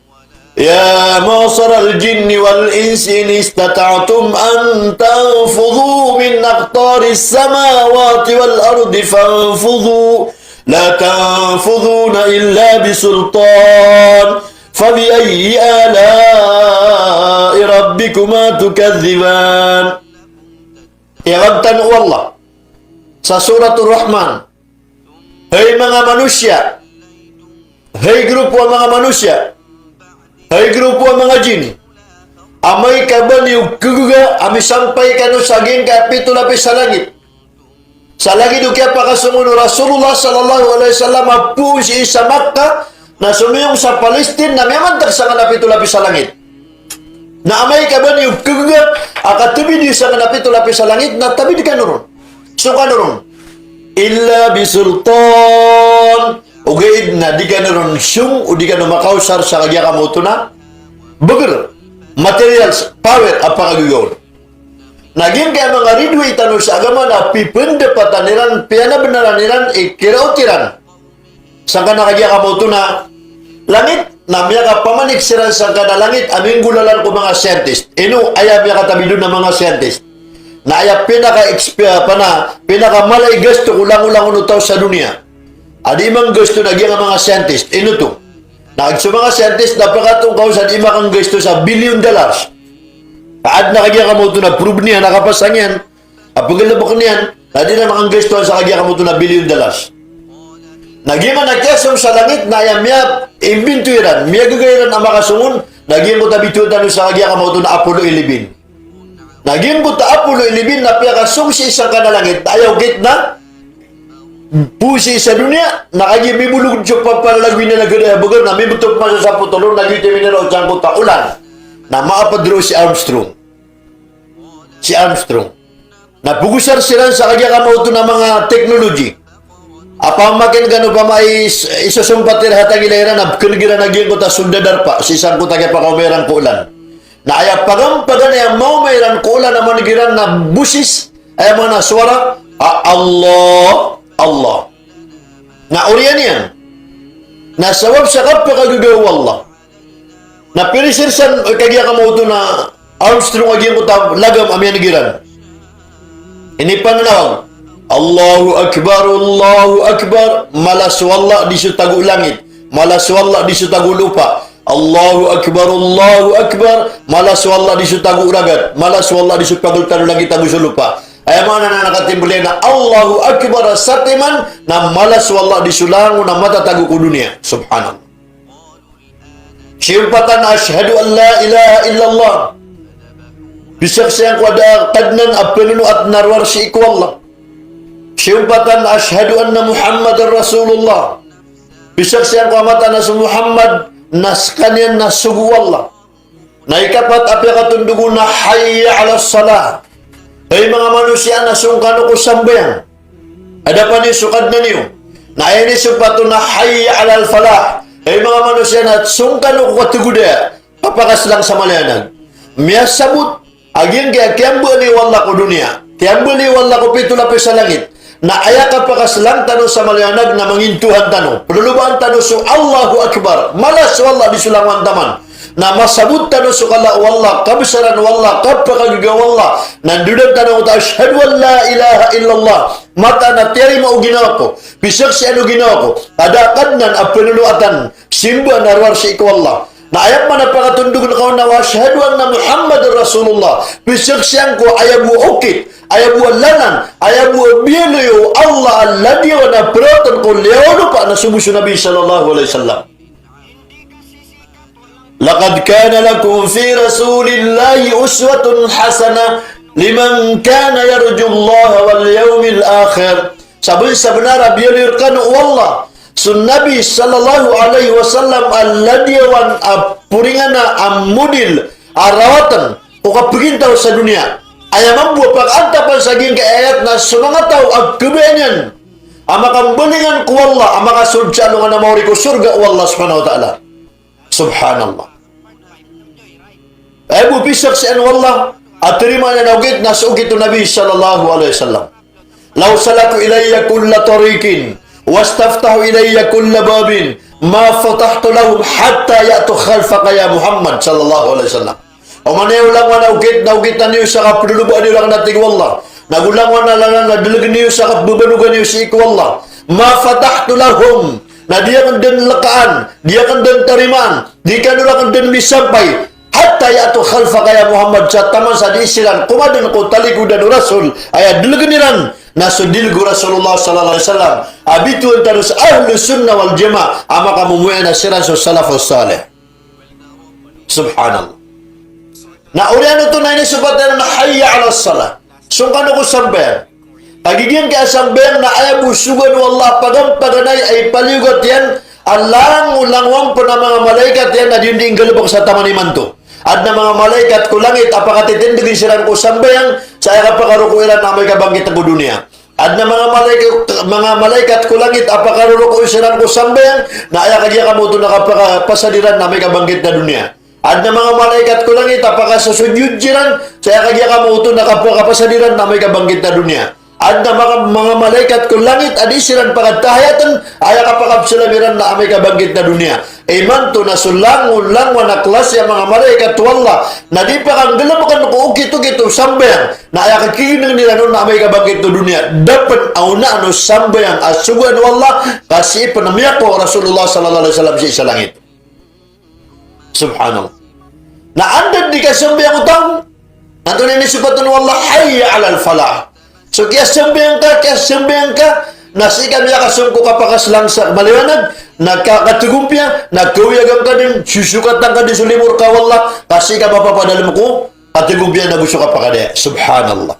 Ya ma'sharal jinni wal insi in istata'tum an tanfudhu min aqtaris samawati wal ardi fanfudhu. La tanfudhuna illa bisultan. Fabi ayyi ala'i rabbikuma tukadhdhiban. Iyawag tano o Allah sa Suratul Rahman. Hay manga manosiya, hay grupo a manga manosiya, hay grupo a manga jin, amay ka ba niyo khagiya a misampay kano sa giyangkaya pito lapis a langit, sa lagid o kiyapakasong on o Rasulullah sallallahu alaihi wasallam a poon sii sa Makkah na somiyong sa Palestine na miyamantag sangkanan a pito lapis a langit. Na amay ka ba niyo khagiya a katabid iyo sangkanan a pito lapis a langit na tabid kano ron. Song kano ron. Illa bisultan. Ogaid na di kano ron song o di kano makaosar sa kagiya kamaoto na bagr, materials, power a pakagaga on. Na giyangkaya manga ridway tano sa agama na pipndapatan iran, piyanabnaran iran i kiraot iran sangkanan a kagiya kamaoto na langit, na miyakapamanik siran sangkanan a langit a minggolalan ko manga scientist. Ino aya miyakatabid on a manga scientist? Na aya pinaka-exp-, pana, pinakamala i gasto ko langolangon o taw sa doniya a dii manggasto na giyangkaya manga scientist. Ino oto? Na so manga scientist na pakatongkaw sa dii makanggasto sa billion dollars. Ka adn a kagiya kamaoto na prove niyan a kapasang iyan, a pnggalbk niyan, na di na makanggasto sa kagiya kamaoto na billion dollars. Na giya man a kiyasong sa langit na aya miya-imbento iran, miyagaga iran a makasong on, na giyangkoto a bitowan tano sa kagiya kamaoto na Apollo eleven. Na giyangkoto a Apollo eleven na piyakasong sii sangkanan a langit, na aya okit na poon sii sa doniya, na kagiya mibolog so pampalalagoy niyan a gada a bagr na mibtop masa sa potol on, na giyoto i miniraot sangkoto a olan. Na maapd roo si Armstrong. Si Armstrong. Na pgosar siran sa kagiya kamaoto na manga technology. Apamakin kano pama is-, isosompat iran hatang ilay iran na pkhan'g iran a giyangkoto a sold a darpa sii sangkoto a kiyapakaoma iran ko olan. Na aya pagampagan aya maoma iran ko olan a man'g iran na bosis, aya maana sowara a Allah, Allah. Na oriyan iyan. Na sabap sa kapakagaga o Allah. Na pirisersan o kagiya kamaoto na Armstrong a giyangkoto a lagam a miyan'g iran. Inipangnawag, Allahu Akbar, Allahu Akbar, mala so Allah di so tago o langit, mala so Allah di so tago o lopa. Allahu Akbar, Allahu Akbar, mala so Allah di so tago o ragat, mala so Allah di so pagoltan o langit ago so lopa. Aya maana na nakatimbl iyan a Allahu Akbar a satiman na mala so Allah di so langon a matatago ko doniya. Subhanallah. Siyompatan a ashhadu an la ilaha illallah. Pisaksian ko a da a kadnan a pnonoat na rowar sii ko Allah. Siyompatan a ashhadu anna Muhammadan Rasulullah. Pisaksian ko a mataan a so Muhammad na skaniyan na sogo o Allah. Na ikapat a piyakatondog on na hayya alas salah. Hay manga manosiya, na song kano ko sambayang. Adapa niyo so Kadnan iyo. Na aya inisompat on na hayya alal falah. Hay manga manosiya, na song kano ko katagoda, kapakaslang sa mala a anag. Miyasabot a giyangkaya kiyambaloy o Allah ko doniya, kiyambaloy o Allah ko pito lapis a langit, Na aya kapakaslang tano sa maliwanag na mangintohan tano. Plolobaan tano so Allahu Akbar. Mala so Allah di so langowan taman. Na masabot tano so kala o Allah, kabsaran o Allah, kapakagaga o Allah. Na ndodan tano angkoto a ashhadu an la ilaha illallah. Mataan a tiyarima o ginawa ko. Pizaksian o ginawa ko a da a Kadnan a pnololoatan, simbaan a rowar sii ko Allah. Na aya pman a pakatondogn ka on na wa ashhadu anna Muhammadan Rasulullah. Pizaksian ko aya bo a okit, aya bo a lalan, aya bo a biyaloy o Allah a ladiyawan a praotn ko liyawaw lopa na so bo so Nabi sallallahu alaihi wasallam. Laqad kana lakum fi Rasulillahi uswatun hasanah liman kana yarjullaha wal yawmal akhir. Sabn-, sabnar a biyaloy rkano o Allah so Nabi sallallahu alaihi wasallam a ladiyawan a poringana a model a rawatan ko kapagintaw sa doniya. Aya mambo a pakaantapan sa giyangkai a ayat na so manga taw a kabaya niyan a makambalingan ko Allah, a makasold sa alongan a maori ko sorga o Allah subhanahu wa ta'ala. Subhanallah. Aya bo pizaksian o Allah a tarimaan iyan a okit na so okit o Nabi sallallahu alaihi wasallam. Law salaku ilayya kulla tariqin wastaftahu ilayya kulla babin ma fatahtu lahum hatta ya'tu khalfaka ya Muhammad sallallahu alaihi wasallam. Oman aya langowan a okit na okitan iyo sa kaplolobaan iyo rakn, a tig o Allah. Na go langowan a lalan na dlgn iyo sa kababanogan iyo sii ko Allah. Ma fatahtu lahum. Na di akn dn lkaan, di akn dn tarimaan, di kano rakn dn misampay. Hatta ya'tu khalfaka ya Muhammad, sa taman sa di siran komadn ko talikodan o Rasul, aya dlgn iran na so dilg o Rasulullah sallallahu alaihi wasallam. A bitowan tano sa Ahlus Sunnah wal Jamaah a makamomoyan a siran so salafus salih. Subhanallah. Na oriyan oto na inisopat iyan on a hayya alas salah. Song kano ko sambayang. Kagiya giyangkai a sambayang na aya bo sogoan o Allah a pagampaganay a ipaliyogat iyan a langolangowan pn a manga malaikat iyan a di on di nggalbk sa taman imanto. Adn a manga malaikat ko langit a pakatitindgn siran ko sambayang sa aya kapakaroko iran na amay ka bangkit ko doniya. Adn a manga malaikat, manga malaikat ko langit a pakaroroko siran ko sambayang, na aya kagiya kamo oto na kapakapasad iran na amay ka bangkit na doniya. Adn a manga malaikat ko langit a pakasosojod siran, sa aya kagiya kamo oto na kapakapasad iran na amay ka bangkit na doniya. Adn a manga, manga malaikat ko langit a di siran pakatahiyatn, aya kapakapsalam iran na amay ka bangkit na doniya. Imanto na so langolangowan a klasi a manga malaikat o Allah na di pakanggalbkn ko okit-okit o sambayang, na aya kakiginang iran on na amay ka bangkit o doniya. Da pn a onaan o sambayang a sogoan o Allah, ka sii pn a miyakowa o Rasulullah sallallahu alaihi wasallam sii sa langit. Subhanallah. Na anda di kasambayang o taw, antonaa i inisopat on o Allah, hayya alal falah. So kiyasambayang ka, kiyasambayang ka, na sii ka miyakasong ko kapakaslang sa maliwanag, na ka-, katigompiya, na kaoyagan ka dn, sosokatan ka dn so limo rka o Allah, ka sii ka mapapadalm ko katigompiya na go so kapakadaya. Subhanallah.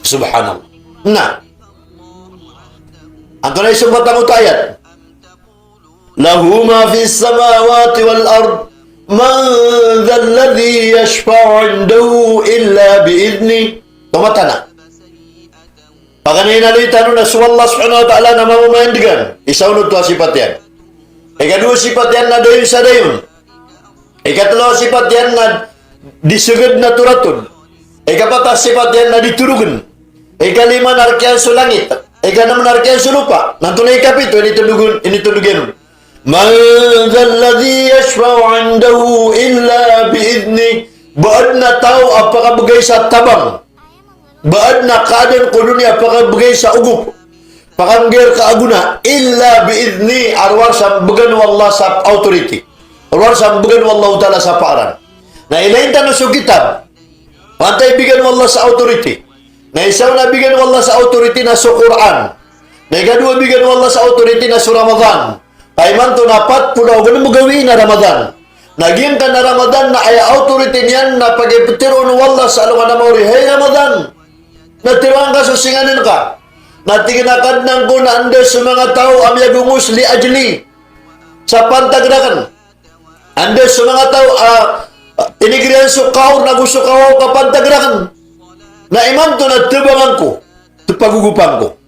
Subhanallah. Na antonaa i isopat angkoto a ayat? Lahu ma fis samawati wal ard, man dhal ladhi yashfa'u indahu illa bi idhnih. Tomatana. Paganay na litanon a so Allah subhanahu wa ta'ala na mamamayandgan. Isa on oto a sipat iyan. Ikadowa sipat iyan na dayon sa dayon. Ikatlo a sipat iyan na di sgd na toratod. Ikapat a sipat iyan na di torogn. Ikalima na rk iyan so langit. Ikanm na rk iyan so lopa. Na antonaa i ikapito, initondog on, initondog iyan on. Man dhal ladhi yashfa'u indahu illa bi idhnih. Ba adn a taw a pakabgay sa tabang, ba adn a kaadn ko doniya a pakabgay sa ogop, pakanggay rka a gona, illa bi idhnih, a rowar sa mbgan o Allah sa authority. Rowar sa mbgan o Allahu ta'ala sa paaran. Na ilay tano so kitab. Antaa i bigan o Allah sa authority? Na isa on a bigan o Allah sa authority na so Qur'an. Na ikadowa a bigan o Allah sa authority na so Ramadan. Ka imanto na pat polo ago nggalbk gawii na Ramadan. Na giyangkanan a Ramadan na aya authority niyan na pagiptharoon o Allah sa alongan a maori, hay Ramadan, na tharoa ngka so singanin ka. Na tig iyan a Kadnan ko na anda so manga taw a miyagongos li ajli, sa pantag rakn. Anda so manga taw a, a, inigr iyan so kaor na go so kawaw ka pantag rakn. Na imanto na tabangan ko, tapagogopan ko.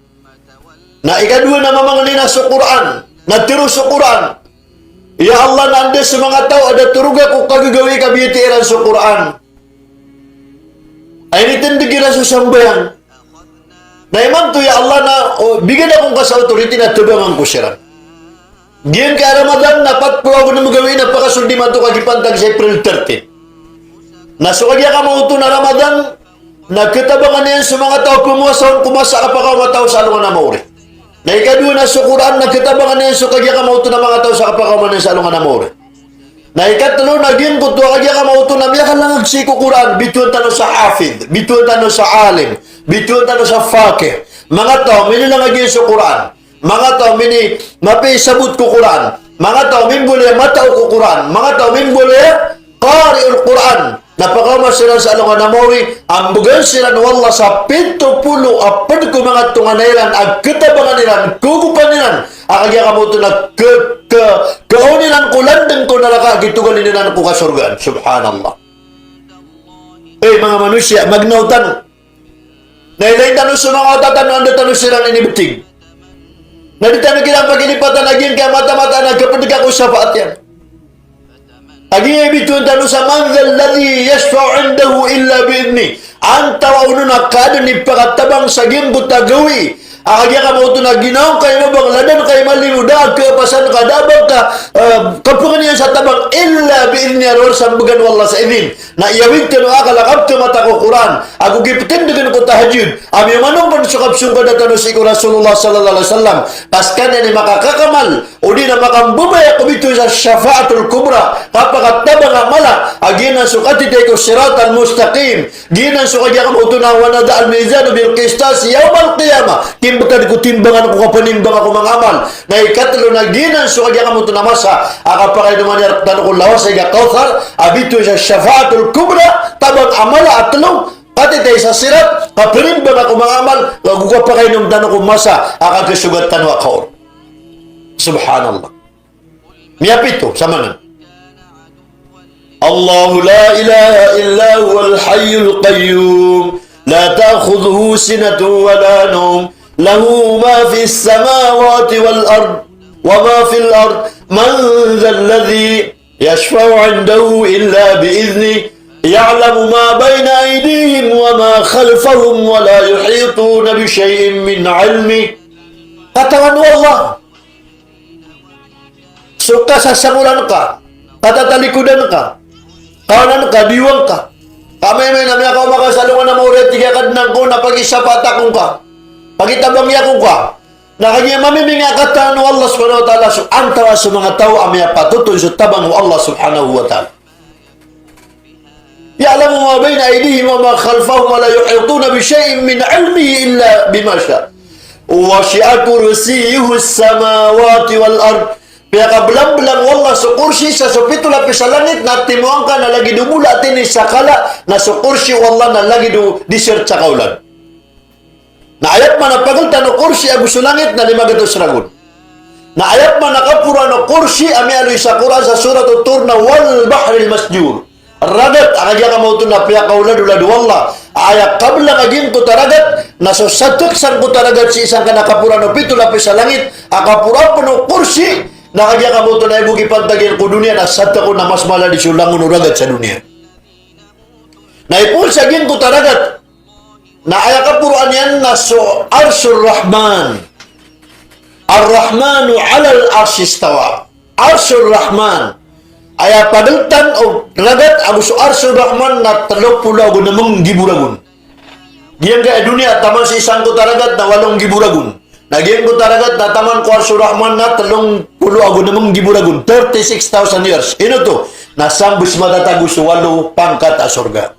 Na ikadowa na mamangni na so Qur'an, na tharo so Qur'an. Ya Allah, na anda so manga taw a da toroga ko kagagawii ka biyatiya iran so Qur'an, a initindg iran so sambayang, Na imanto ya Allah na, o, bigan ako ngka sa authority na tabangan ko siran. Giyangkai a Ramadan na pat polo ago nem a gawii na pakasold imanto ka gii pantag sa April thirteen. Na so kagiya kamaoto na Ramadan, na katabangan iyan so manga taw a pmowasa on ko masa a kapakaoma taw sa alongan a maori. Na ikadowa na so Qur'an, na katabangan iyan so kagiya kamaoto na manga taw sa kapakaoma niyan sa alongan a maori. Na ikatlo na giyangkoto a kagiya kamaoto na miyakalangag sii ko Qur'an, bitowan tano sa hafidh, bitowan tano sa alim, bitowan tano sa faqih. Manga taw a minilangag iyan so Qur'an. Manga taw a mini, mapiya i sabot ko Qur'an. Manga taw a mimbaloy a matao ko Qur'an. Manga taw a mimbaloy a qari'ul Qur'an. Na pakaoma siran sa alongan a maori, a mbgan siran o Allah sa pito polo a pd ko manga tonganay iran a katabangan iran, kagopan iran, a kagiya kamaoto na ka, ka, kaon iran ko landng ko naraka a gitogalin iran ko kasorgaan. Subhanallah. Ey, manga manosiya, magnaw tano. Na ilay tano so manga wata tano, anda tano siran inibtig. Na di tano kiran pakilipatan a giyangkai a mata-mataan a kapd ka ko safaat iyan. A giya bitowan tano sa, "Man dhal ladhi yashfa'u 'indahu illa bi idhnih." Antawaa on a kaadn i pakatabang sa giyangkoto a gawii a kagiya kamaoto na ginawa ngka i mabang, ladan ka i maliyo, da a kapasan ka, da a ba ngka, eh, kapangniyan sa tabang, illa bi idhnih, a rowar sa mbgan o Allah sa idhin. Na iyawid tano a akal a kapkamata ko Qur'an, ago gii pkndgn ko tahajjud, a miyaoma on pn so kapsongkada tano sii ko Rasulullah sallallahu alaihi wasallam. Ka skaniyan i makakakamal, odi na makambabaya ko bitowan sa shafa'atul kubra, kapakatabang a mala, a giyanan so katitay ko siratal mustaqim, giyanan so kagiya kamaoto na wa nada'ul mizana bil qistas yawmal qiyamah, timbtad ko timbangan ko kapanimbanga ko manga amal. Na ikatlo na giyanan so kagiya kamaoto na masa a kapakainoman iyan rktano ko lawas a ig a Kawthar, a bitowan sa shafa'atul kubra, tabang a mala a tlo, katitay sa sirat, kapanimbanga ko manga amal, ago kapakainom tano ko masa a kakhasogat tano a kaor. Subhanallah. Miyapito, samanan. الله لا إله إلا هو الحي القيوم لا تأخذه سنة ولا نوم له ما في السماوات والأرض وما في الأرض من ذا الذي يشفع عنده إلا بإذنه يعلم ما بين أيديهم وما خلفهم ولا يحيطون بشيء من علمه. Katawan o Allah so kasasangolan ka, katatalikodan ka, kawanan ka, diwang ka. Ka maymay na miyakaoma ka sa alongan a maori a tig a Kadnan ko na pakisapaat ako ngka, pakitabangi ako ngka. Na kagiya mamiminga a katawan o Allah subhanahu wa ta'ala so antawaa so manga taw a miyapatot on so tabang o Allah subhanahu wa ta'ala. يعلم ما بين أيديهم وما خلفهم ولا يحيطون بشيء من علمه إلا بما شاء وسع كرسيه السماوات والأرض. Piyakablangblng o Allah so korsi sa so pito lapis a langit, na timo angka na lagid o bola tini sa kala, na so korsi o Allah na lagid o desert sa kaolad. Na aya pman a pagltan o korsi ago so langit na lima gatos ragon. Na aya pman a kaporoan o korsi a miyaaloy sa Qur'an sa Surat Tur na wal bahril masjur. Ragat a kagiya kamaoto na piyakaoladolad o Allah. Aya kablang a giyangkoto a ragat na so satek sangkoto a ragat sii sangkanan a kaporoan o pito lapis a langit a kaporoan pn o korsi, na kagiya kamaoto na ibo gii pantag iyan ko doniya na satek on na mas mala di so langon o ragat sa doniya. Na ipoon sa giyangkoto a ragat na aya kaporoan iyan na so Arshur Rahman. Ar-Rahmanu 'alal 'arshi istawa. Arshur Rahman. Aya pagltan o ragat ago so Arshur Rahman na tlo polo ago nem nggibo ragon. Giyangkai a doniya taman sii sangkoto a ragat na walo nggibo ragon. Na giyangkoto a ragat na taman ko Arshur Rahman na tlo polo ago nem nggibo ragon. Thirty-six thousand years. Ino oto? Na sambs matatago so walo pangkat a sorga.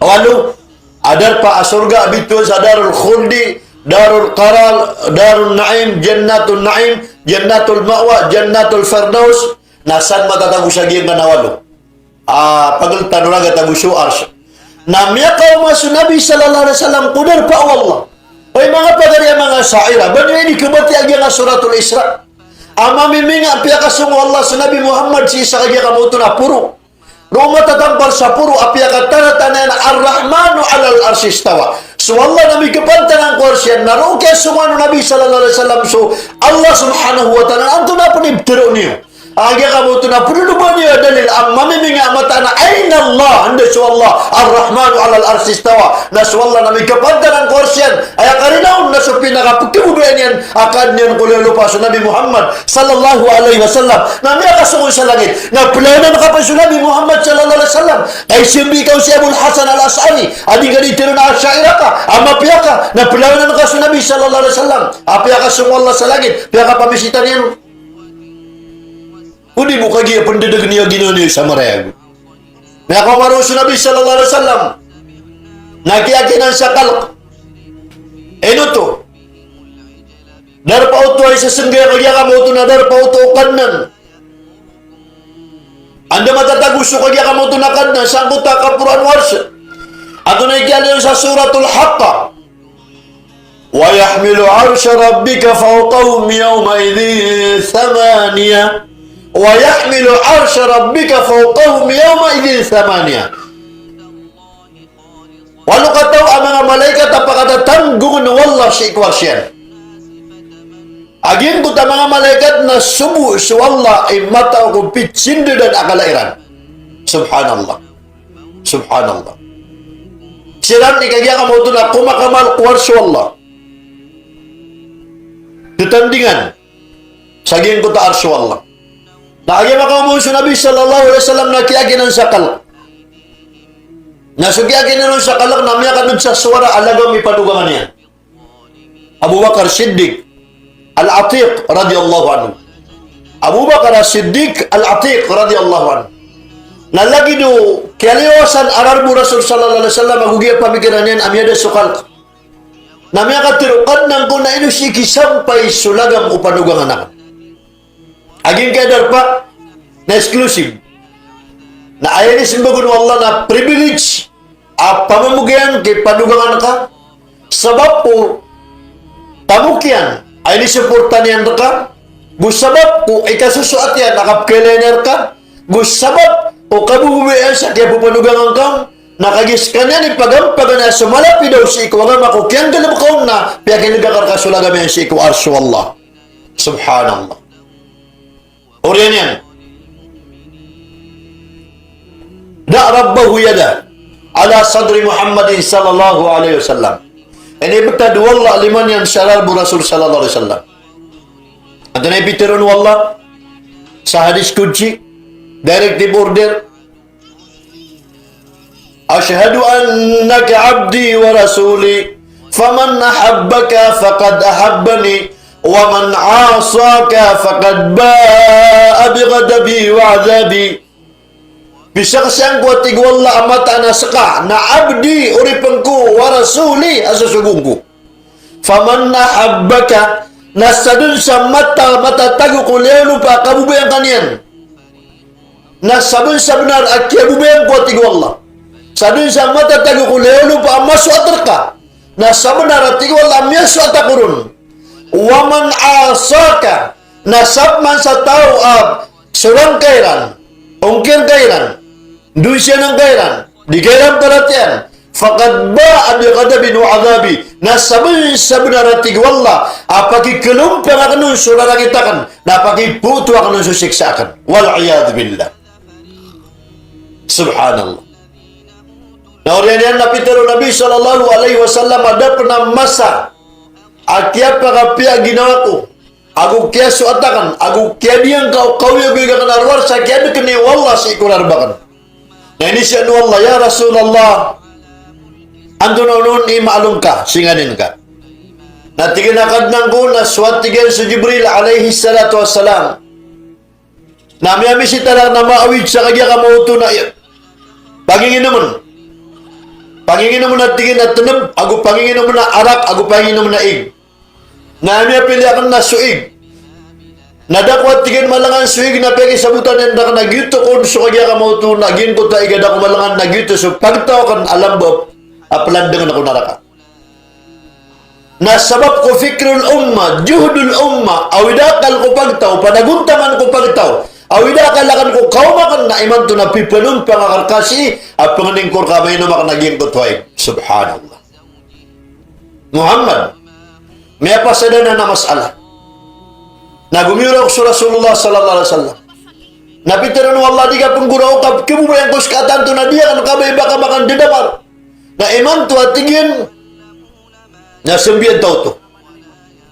Walo a darpa a sorga a bitowan sa Darul Khuldi, Darul Qarar, Darun Na'im, Jannatun Na'im, Jannatul Ma'wa, Jannatul Firdaus, na san matatago sa giyangkanan a walo a pagltan o ragat ago so Arsh. Na miyakaoma so Nabi sallallahu alaihi wasallam ko darpa o Allah. Oy manga pagari a manga Asha'irah, ba niyo ini kabatiya giyangkai a Suratul Isra a mamiminga a piyakasong o Allah so Nabi Muhammad sii sa kagiya kamaoto na poro. Roo matatampar sa poro a piyakataratanaan a Ar-Rahmanu 'alal 'arshi istawa. So Allah na mikapantangan ko Arsh iyan, na roo kiyasongan o Nabi sallallahu alaihi wasallam so Allah subhanahu wa ta'ala, antonaa pn i ptharoon iyo? Kagiya ka maoto na pd o ba niyo a dalil a mamimingay a mataan a aina Allah, anda so Allah, Ar-Rahmanu alal arshi istawa. Na so Allah na mikapantaran ko arsh iyan. Aya karina on na so pinakapkhababayaan iyan a kaadn iyan ko liyo lopa so Nabi Muhammad sallallahu alaihi wasallam. Na miyakasong on sa langit. Na plawanan ka pn so Nabi Muhammad sallallahu alaihi wasallam. Ka isimbi ka o si Abul Hasan Al-Ash'ari, a di ka di tharoon a Ash'ari ka, a mapiya ka, na plawanan ka so Nabi sallallahu alaihi wasallam. Apiya ka so Allah sa langit, apiya ka pamisita niyan. O di bo kagiya pndadagn iyan a ginawa niyo sa marayag. Na kaoma roo so Nabi sallallahu alaihi wasallam na kiyakinan sa khalq. Ino oto? Darpa oto a isa sangkaya kagiya ka maoto na darpa oto o Kadnan. Anda matatago so kagiya ka maoto na Kadnan, sangkoto a kaporoan o Arsh. Antonaa i kiyaaloy on sa Suratul Haqqah? Wa yahmilu arsha rabbika fawqahum yawma'idhin thamaniya. Wa yahmilu arsha rabbika fawqahum yawma'idhin thamaniya. Walo kataw a manga malaikat a pakatatanggongan o Allah sii ko Arsh iyan. A giyangkoto a manga malaikat na sobo so Allah i matao ko pitsindadan a kala iran. Subhanallah. Subhanallah. Siran i kagiya ka maoto na komakamal ko Arsh o Allah. Tatandingan sa giyangkoto a Arsh o Allah. Na kagiya makaoma on so Nabi sallallahu alaihi wasallam na kiyakinan sa khalq. Na so kiyakinan on sa khalq na miyakadod sa sowara a lagam i panogangan iyan. Abu Bakar Siddiq Al-Atiq radhiyallahu anhu. Abu Bakar Siddiq Al-Atiq radhiyallahu anhu. Na lagid o kiyaliwasan a rarb o Rasul sallallahu alaihi wasallam ago giya pamikiran iyan a miyada so khalq. Na miyakatharo, Kadnan ko, na ino sii kisampay so lagam o panogangan akn? A giyangkaya darpa na exclusive. Na aya inismbag on o Allah na privilege a pamamogayan ki panogangan ka, sabap ko tamok iyan a inisoporta niyan rka, go sabap ko ikasosoat iyan a kapkhailay niyan rka, go sabap ko kabobobayaan sa kiyapapanogangan ka, na kagiya skaniyan i pagampaganay a so malapid a o sii ko agama ko kiyanggalbk on na piyakilaga rka so lagam iyan sii ko Arsh o Allah. Subhanallah. Oriyan iyan. Da'a Rabbahu yadahu ala sadri Muhammadin sallallahu alaihi wasallam. Inibtad o Allah a lima niyan sa rarb o Rasul sallallahu alaihi wasallam. Antonaa i pitharo o Allah sa hadis qudsi, directive order, "Ashhadu annaka abdi wa rasuli, faman ahabbaka faqad ahabbani, wa man asaka faqad ba'a bi ghadabi wa adhabi." Pizaksian ko, a tig o Allah, a mataan a ska na abdi, oripn ko, wa rasuli, a sosogoon ko. Faman ahabbaka, na sadn sa mata, matatago ko liyawaw o lopa a kabobayaan ka niyan. Na sabn sa bnar a kiyabobayaan ko, a tig o Allah. Sadn sa matatago ko liyawaw o lopa a masoat rka. Na sabnar, a tig o Allah, a miyasoat ako ron. Wa man asaka, na sabnar sa taw a sorang ka iran, ongkir ka iran, dosiyanan ka iran, di ka iran paratiyayaan, faqad ba'a bi ghadabin wa adhabi. Na sabn sa bnar, a tig o Allah, a pakikalompang akn on so rarangit akn, na pakipoto akn on so siksa akn. Wal iyadhu billah. Subhanallah. Na oriyan iyan na pitharo o Nabi sallallahu alaihi wasallam a da pn a masa a kiyapakapiya a ginawa ko, ago kiyasoat akn, ago kiyadiyangka o kaoyagoyag akn a rowar sa kiyadkn i o Allah sii ko rarb akn. Na inizaan o Allah, "Ya Rasulullah, antonaa on i maalong ka, singanin ka?" Na tig iyan a Kadnan ko, na so, a tig iyan, so Jibril alayhis salatu wassalam na miyamisita rakn a maawid sa kagiya ka maoto na, iya, panginginomn. Panginginomn, a tig iyan, a tnb, ago panginginomn a arak, ago panginginomn a ig. Na miyapili akn na so ig. Na da ko, a tig iyan, malangan so ig na piyakisabotan iyan rakn a giyoto kon so kagiya ka maoto na giyangkoto a ig a da ko malangan na giyoto so pagtaw akn a lamba a plandngn ko naraka. Na sabap ko fikrul ummah, juhdul ummah, awida akal ko pagtaw, panagontaman ko pagtaw, awida akal akn ko kaoma akn na imanto na pipanompang akn rka sii a pangnin ko rka a mainom akn a giyangkoto a ig. Subhanallah. Muhammad, miyapasad anan a masalah. Na gomiyoraok so Rasulullah sallallahu alaihi wasallam. Na pitharo o Allah, di ka pnggoraok a kababaya ngka ko ska tanto na di akn kabaya ba ka makan dadamar. Na imanto a tig iyan na sambian ta oto.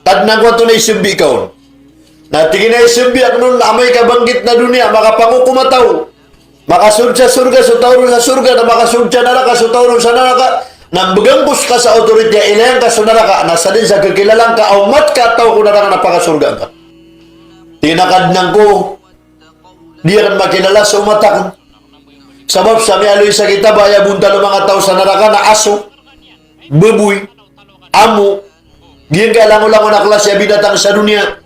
Kadnan ko, antonaa i sambi ka on? Na tig iyan a isambi akn on na amay ka bangkit na doniya, makapangokom a taw. Makasold sa sorga so taw ron sa sorga, na makasold sa naraka so taw ron sa naraka. Na mbgan ko ska sa authority a ilaya ngka so naraka, na sadn sa kakilala ngka a omat ka a taw ko naraka na pakasorga ngka. Tig iyan a Kadnan ko, di akn makilala so omat akn. Sabap sa miyaaloy sa kitab a aya bontal o manga taw sa naraka na aso, baboy, amo, giyangkai a langolangon a klasi a binatang sa doniya.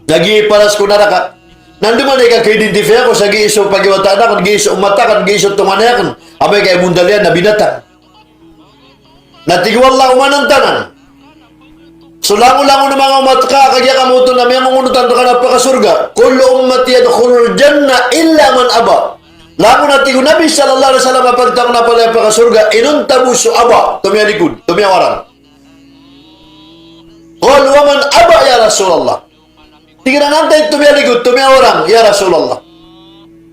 Na giya i paras ko naraka. Na andamanaya i kaka-identify ako sa giya so pagiwataan akn, giya so omat akn, giya so tonganay akn. Amay ka aya bontal iyan na binatang. Na tig o Allah, omanan tanan so langolangon o manga omat ka, kagiya ka maoto na miyangongonotan rka na pakasorga. Kullu ummati yadkhulul jannah illa man aba. Langon, a tig o Nabi sallallahu alaihi wasallam, a pagtaw akn na palaya pakasorga, inonta bo so aba, tomiyalikod, tomiyawarang. Qalu wa man aba ya Rasulullah. Tig iran, antaa i tomiyalikod, tomiyawarang, ya Rasulullah?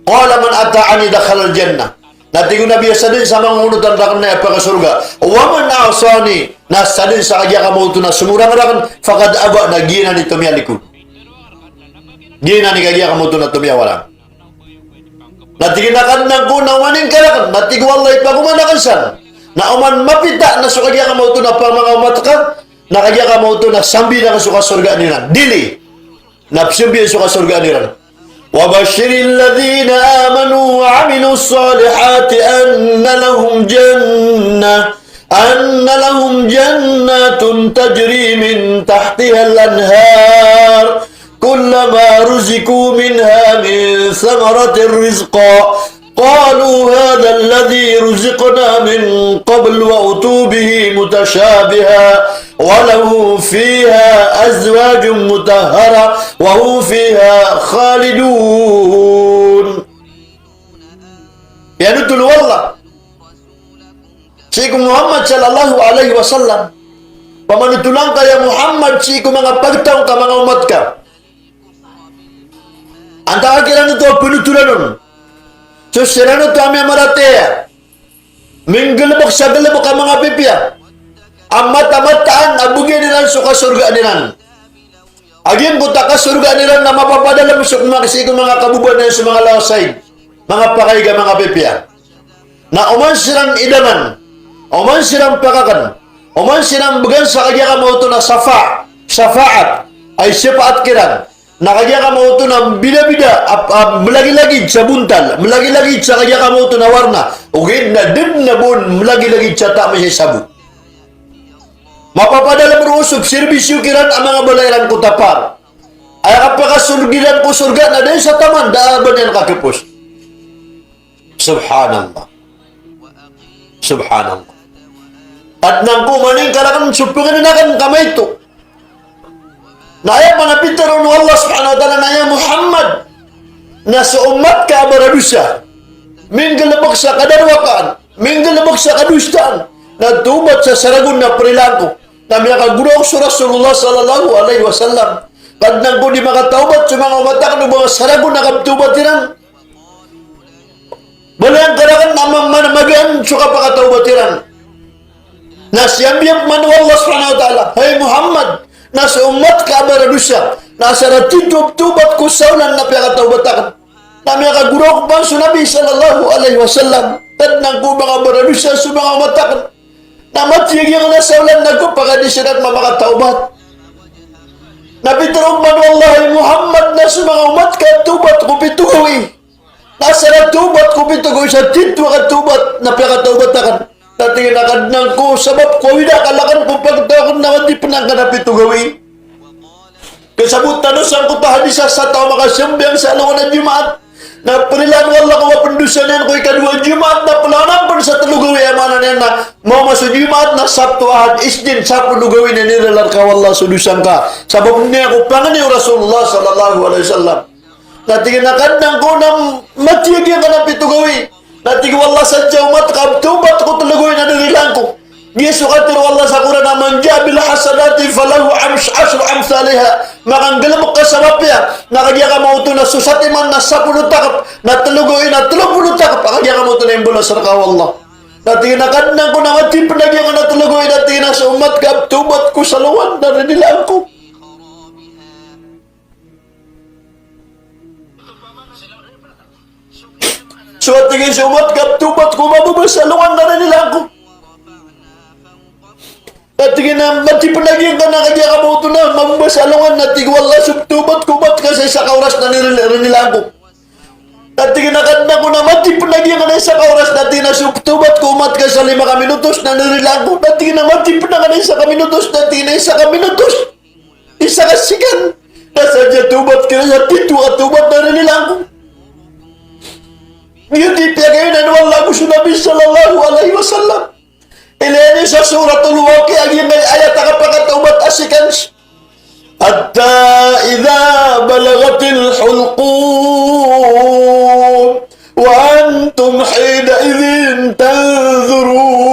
Qala man ata'ani dakhalal jannah. Na tig o Nabi a sadn sa mangongonotan rakn na aya pakasorga. Wa man asani, na sadn sa kagiya ka maoto na somorang rakn, faqad aba, na giyanan i tomiyalikod. Giyanan i kagiya ka maoto na tomiyawarang. Na tig iyan a Kadnan ko, na omanan ka rakn? Na tig o Allah, ipagoman akn san. Na oman mapita na so kagiya ka maoto na pamanga omat ka, na kagiya ka maoto na sambi na ka so kasorgaan iran. Dili. Na psambian so kasorgaan iran. Wa bashshiril ladhina amanu wa amilus salihati anna lahum jannah, anna lahum jannatun tajri min tahtihal anhar, kullama ruziqu minha min thamaratir rizqa, qalu hadha alladhi ruziqna min qabl wa utu bihi mutashabiha, wa lahum fiha azwajun mutahhara, wa hum fiha khalidun. Piyanothol o Allah sii ko Muhammad sallallahu alaihi wasallam. Pamanothola ngka ya Muhammad sii ko manga pagtaw ngka, manga omat ka. Antaa kiran oto a panotholan on? So siran oto a miyamaratiyaya, minggalbk sa galbk a manga pipiya a mataan-mataan a bgan iran so kasorgaan iran. A giyangkoto a kasorgaan iran na mapapadalm so manga, sii ko manga kababaan iran so manga lawasaig, manga pakaiga, manga pipiya. Na oman siran idangan, oman siran pakakn, oman siran bgan sa kagiya ka maoto na shafa-, shafaat, ay shafaat kiran. Na kagiya ka maoto na bida-bida a, a, mlagilagid sa bontal, mlagilagid sa kagiya ka maoto na warna, ogaid na da dn a ba on mlagilagid sa taam sa sabo. Mapapadalm roo so psirbisyo kiran a manga bala iran ko tapar. Aya kapakasold iran ko sorga na da sa taman, da a ba niyan kakapos. Subhanallah. Subhanallah. Kadnan ko, omanan ka rakn so pangnin akn ka maito. Na aya pn a pitharo o Allah subhanahu wa ta'ala na ya Muhammad, na so omat ka a baradosa, minggalbk sa kadarwakaan, minggalbk sa kadosaan, na thobat sa saragon na prilaan ko, na miyakagoraok so Rasulullah sallallahu alaihi wasallam. Kadnan ko, di makatawbat so manga omat akn o ba saragon a kapthobat iran. Balayan ka rakn a ma-, ma-, magaan so kapakatawbat iran. Na siyambiyan pman o Allah subhanahu wa ta'ala, hay Muhammad, na so omat ka a baradosa, na asar a titho a thobat ko sa olan na piyakatawbat akn. Na miyakagoraok pman so Nabi sallallahu alaihi wasallam, Kadnan ko, manga baradosa so manga omat akn. Na matiyagiyang na sa olan na go pakadi siran mamakatawbat. Na pitharo pman o Allah, hay Muhammad, na so manga omat ka a thobat ko pito gawii. Na asar a thobat ko pito gawii sa titho a thobat na piyakatawbat akn. Na tig iyan a Kadnan ko, sabap ko awida ka lakn ko pagtaw akn na madi pn angka na pito gawii. Kasabot tano sangkoto a hadis a sa taw a makasambayang sa alongan a Jumaat na prilaan o Allah ko mapndosa niyan ko ikadowa a Jumaat na planan pn sa tlo gawii, aya maana niyan na maoma so Jumaat na Sabto, Ahad, Isnin, sapolo gawii na inirila rka o Allah so dosa ngka. Sabap niyan ko pangni o Rasulullah sallallahu alaihi wasallam. Na tig iyan a Kadnan ko, na matiyagiyang ka na pito gawii. Na tig o Allah, sadn sa omat ka a thobat ko tlo gawii na dirilaan ko. Giya so katharo o Allah sa Qur'an a, "Man ja'a bil hasanati falahu amsh-, ashru amthaliha." Makanggalbk ka sa mapiya, na kagiya ka maoto na so satiman na sapolo takp, na tlo gawii na tlo polo takp, a kagiya ka maoto na imbalas rka o Allah. Na tig iyan a Kadnan ko na matipn a giyangkanan a tlo gawii, na tig iyan a so omat ka a pthawbat ko sa alongan na rinilaan ko. So a tig iyan so omat ka a pthawbat ko mababa sa alongan na rinilaan ko. Na tig iyan a matipn a giyangkanan a kagiya ka maoto na mababa sa alongan, na tig o Allah, so pthawbat ko omat ka sa isa ka oras na niril-, rinilaan ko. Na tig iyan a Kadnan ko na matipn a giyangkanan a isa ka oras, na tig iyan a so pthawbat ko omat ka sa lima ka minutos na nirinilaan ko. Na tig iyan a matipn a giyangkanan a isa ka minutos, na tig iyan a isa ka minutos. Isa ka sikan. Na sadn sa thawbat kiran sa titho a thawbat na rinilaan ko. Giyoto i piyagayonan o Allah ago so Nabi sallallahu alaihi wasallam. Ilaya niyo sa Suratul Waqiah, giyangkai ayat a kapakatawbat a sikan. Hatta idha balaghatil hulqum wa antum hinaidhin tandhurun.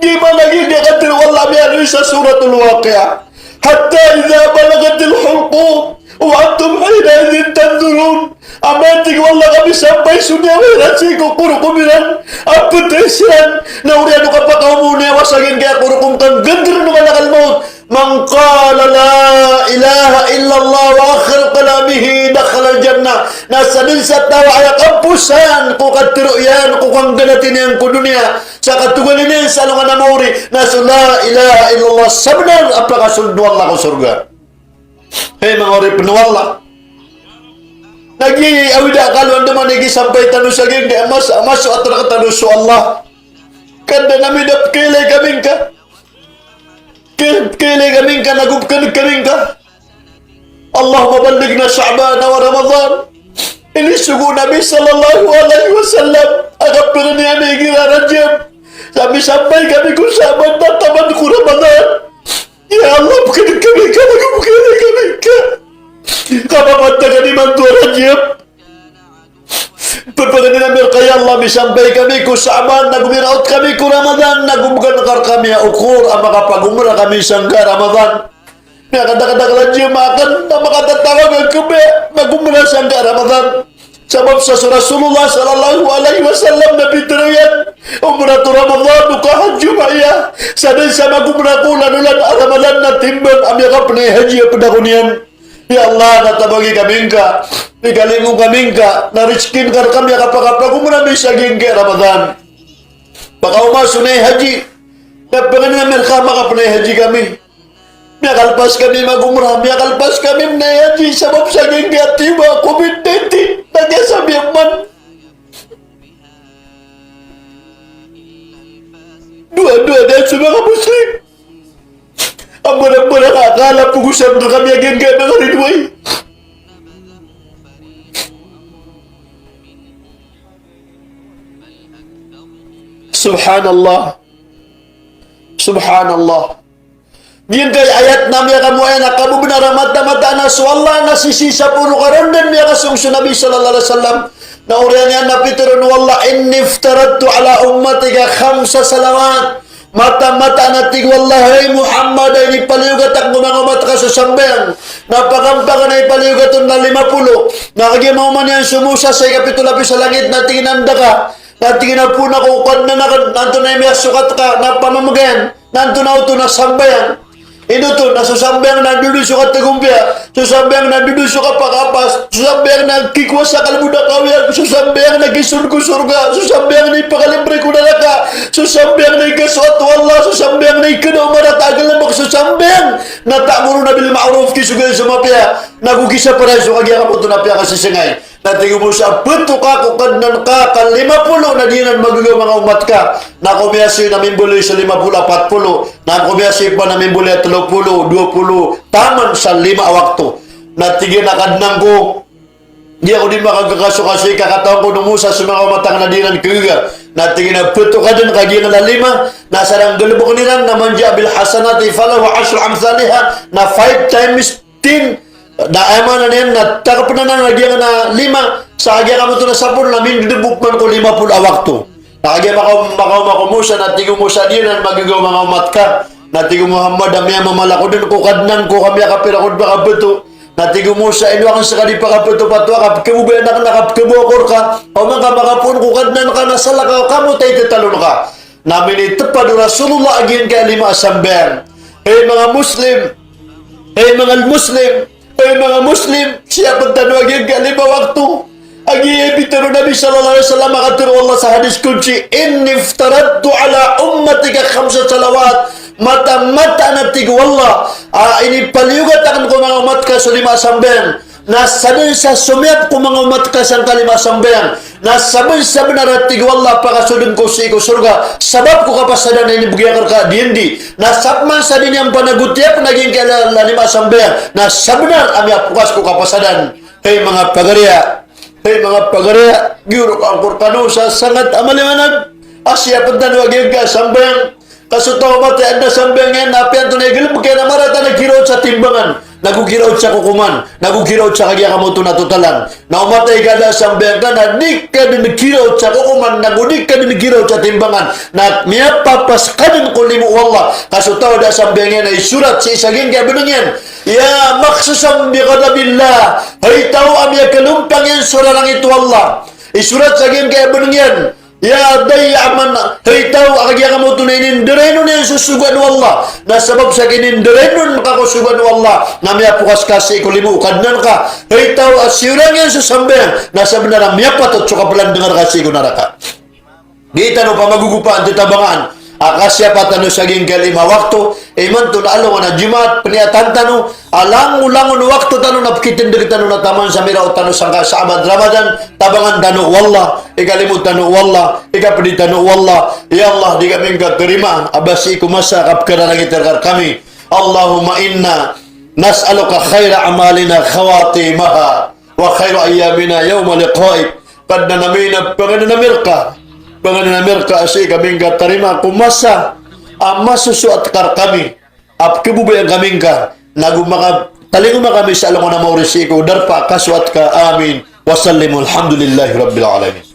Di ba lagi di katharo o Allah miyaaloy sa Suratul Waqiah. Hatta idha balaghatil hulqum wa antum hinaidhin tandhurun. Amay, tig o Allah, ka misampay so niyawa iran sii ko korkom iran, a pthay siran, na oriyan o kapakaoma o niyawa sa giyangkaya korkom ka nggdrn o malakal maut. Man qala la ilaha illallah wa akhir kalamihi dakhalal jannah. Na sadn sa taw a aya kaposan ko katharo iyan ko kanggalati niyan ko doniya, sa katogalin iyan sa alongan a maori, na so la ilaha illallah sabnar a pakasold o Allah ko sorga. Hay manga oripn o Allah. Na giya awid a kalowan dn man i kisampay tano sa giyangkai a masa, masoat rktano so Allah. Kadnan ami, da pkailay kami ngka. Pkailay kami ngka, nago pkhan'g kami ngka. Allahumma ballighna Sha'ban wa Ramadan. Inisogo o Nabi sallallahu alaihi wasallam a kapangni ami igira Rajab sa misampay kami ko Sha'ban na taman ko Ramadan. Ya Allah, pkhan'g kami ngka, nago pkailay kami ngka. Kapamantag imanto a Rajab. Pphangnin ami rka, ya Allah, misampay kami ko Sha'ban, nago miraot kami ko Ramadan, nago bgan ka rkami a okor a makapagomra kami sangkai a Ramadan. Miyakadakdakl a jamaah akn a makatatawag a khabaya, mag-omra sangkai a Ramadan. Sabap sa so Rasulullah sallallahu alaihi wasallam na pitharo iyan, "Umratu Ramadan ka hajjun ma'iya." Sadn sa mag-omra ko olan-olan a Ramadan na timbang a miyakapnay haji a pd ako niyan. Ya Allah, na tabagi kami ngka, pikalimo kami ngka, na rizkin ka rkami a kapakapagomra ami sa giyangkai a Ramadan. Pakaoma so nay haji, na pangnin ami rka a makapnay haji kami. Miyakalpas kami mag-omra, miyakalpas kami mnay haji, sabap sa giyangkai a tiyoba a covid nineteen, na giya sabiyan man. Dowa-dowa dn so manga Muslim a mbarambarang a kala pogosan rkami a giyangkai a manga ridoay. Subhanallah. Subhanallah. Giyangkai a ayat na miyakamoayan a kabnar a mataan-mataan a so Allah na sisii sa poon o karondan, miyakasong so Nabi sallallahu alaihi wasallam. Na oriyan iyan na pitharo o Allah, "Inni iftaradtu ala ummatika khamsa salawat." Mataan-mataan a tig o Allah, hay Muhammad, a inipaliyogat akn ko manga omat ka so sambayang. Na pakampakn a ipaliyogat on na lima polo. Na kagiya maoma niyan so Musa sa ikapito lapis a langit na tig iyan a anda ka. Na tig iyan a poon ako ko Kadnan akn, na antonaa i miyasokat ka, na pamamgayan, na antonaa oto, na sambayang. Ino oto? Na so sambayang na dodo so katagompiya, so sambayang na dodo so kapakapas, so sambayang na kikowa sa kalbod a kawiyag, so sambayang na kisold ko sorga, so sambayang na ipakalibre ko naraka, so sambayang na ikasoat o Allah, so sambayang na ikada o marata a galbk, so sambayang na ta'muruna bil ma'ruf, kisogoan so mapiya, nago kisapara so kagiya ka oto na piyakasisingay. Na tig o Musa, petoka ko Kadnan ka ka lima polo na di anan magaga o manga omat ka. Na komiyasoy na mimbaloy sa lima polo a pat polo. Na komiyasoy pman na mimbaloy a telo polo, dowa polo, taman sa lima a wakto. Na tig iyan a Kadnan ko, di ako di makakakasokasoy ka, katawan ko o Musa so manga omat angka na di anan kagaga. Na tig iyan a petoka dn ka giyangkanan a lima, na sa nggalbkn iran na man ja'a bil hasanati falahu ashru amthaliha, na five times Tin, na aya maana niyan na takpn anan a giyangkanan a lima, sa giyangkanan oto na sapolo na mindodobok man ko lima polo a wakto. Na kagiya makaoma ko Musa, na tig o Musa, di anan magagaw manga omat ka. Na tig o Muhammad a miyamamala ako dn ko Kadnan ko ka miyakapira ako dn pakabato. Na tig o Musa, ino akn ska di pakabato-bato ka, pkhababayaan akn a kapkhabaw ako rka. Oman ka makapoon ko Kadnan ka na salakaw ka, kamo ta i tatalon ka. Na minitpad o Rasulullah a giyangkai a lima a sambayang. Hay manga Muslim, hay manga Muslim, hay manga Muslim, siyapn tano a giyangkai a lima wakto. A giya i pitharo o Nabi sallallahu alaihi wasallam a katharo o Allah sa hadis qudsi, "Inni iftaradtu ala ummatika khamsa salawat." Mataan, mataan a tig o Allah a inipaliyogat akn ko manga omat ka so lima a sambayang. Na sadn sa somiyap ko manga omat ka sangkai a lima a sambayang, na sabn sa bnar a tig o Allah a pakasoldn ko sii ko sorga sabap ko kapasadan a inibgay akn rka diyandi. Na sap man sa di niyan panagotiyapen a giyangkai a la-, la-, lima a sambayang, na sabnar a miyapokas ko kapasadan. Hay manga pagariya, hay manga pagariya, giyorok angko rkano sa sangat a maliwanag a siyapn tano a giyangkai a sambayang. Ka so taw a matay a adn a sambayang iyan na apiya antonaa i galbk iyan na marata na giraot sa timbangan, nago giraot sa kokoman, nago giraot sa kagiya kamoto na totalan. Na o matay ka da a sambayang ka na di ka dn giraot sa kokoman, nago di ka dn giraot sa timbangan, na miyapapas ka dn ko limo o Allah. Ka so taw a da a sambayang iyan na isorat sii sa giyangkai a bnng iyan, ya makhsusan bi ghadabillah, hay taw a miyakalompang iyan so rarangit o Allah. Isorat sa giyangkai a bnng iyan, ya dayya man, hay taw a kagiya kamoto na inindarainon iyan so sogoan o Allah. Na sabap sa kinindarainon ka ko sogoan o Allah, na miyapokas ka sii ko limo o Kadnan ka. Hay taw a siyorang iyan so sambayang, na sabnar a miyapatot so kaplandngar ka sii ko naraka. Di tano pamagogopaan, tatabangan a kasiyapa tano sa giyangkai a lima wakto. Imanto na alongan a Jumaat, pniyatan tano a langolangon o wakto tano na pkitindg tano na taman sa miraot tano sangkai a Shaaban, Ramadan. Tabangan tano o Allah, ikalimo tano o Allah, ikapdi tano o Allah. Ya Allah, di kami ngka tarimaa a ba sii ko masa a kapkararangit rka rkami. Allahumma inna nas'aluka khaira a'malina khawatimaha wa khaira ayyamina yawma liqa'ik. Kadnan ami, na panganin ami rka, panganin ami rka a sii kami ngka tarimaa ko masa a masosoat ka rkami, a pkhababayaan kami ngka, nago makatalingoma kami sa alongan a maori sii ko darpa a kasoat ka. Amin. Wa sallim, walhamdulillahi rabbil alamin.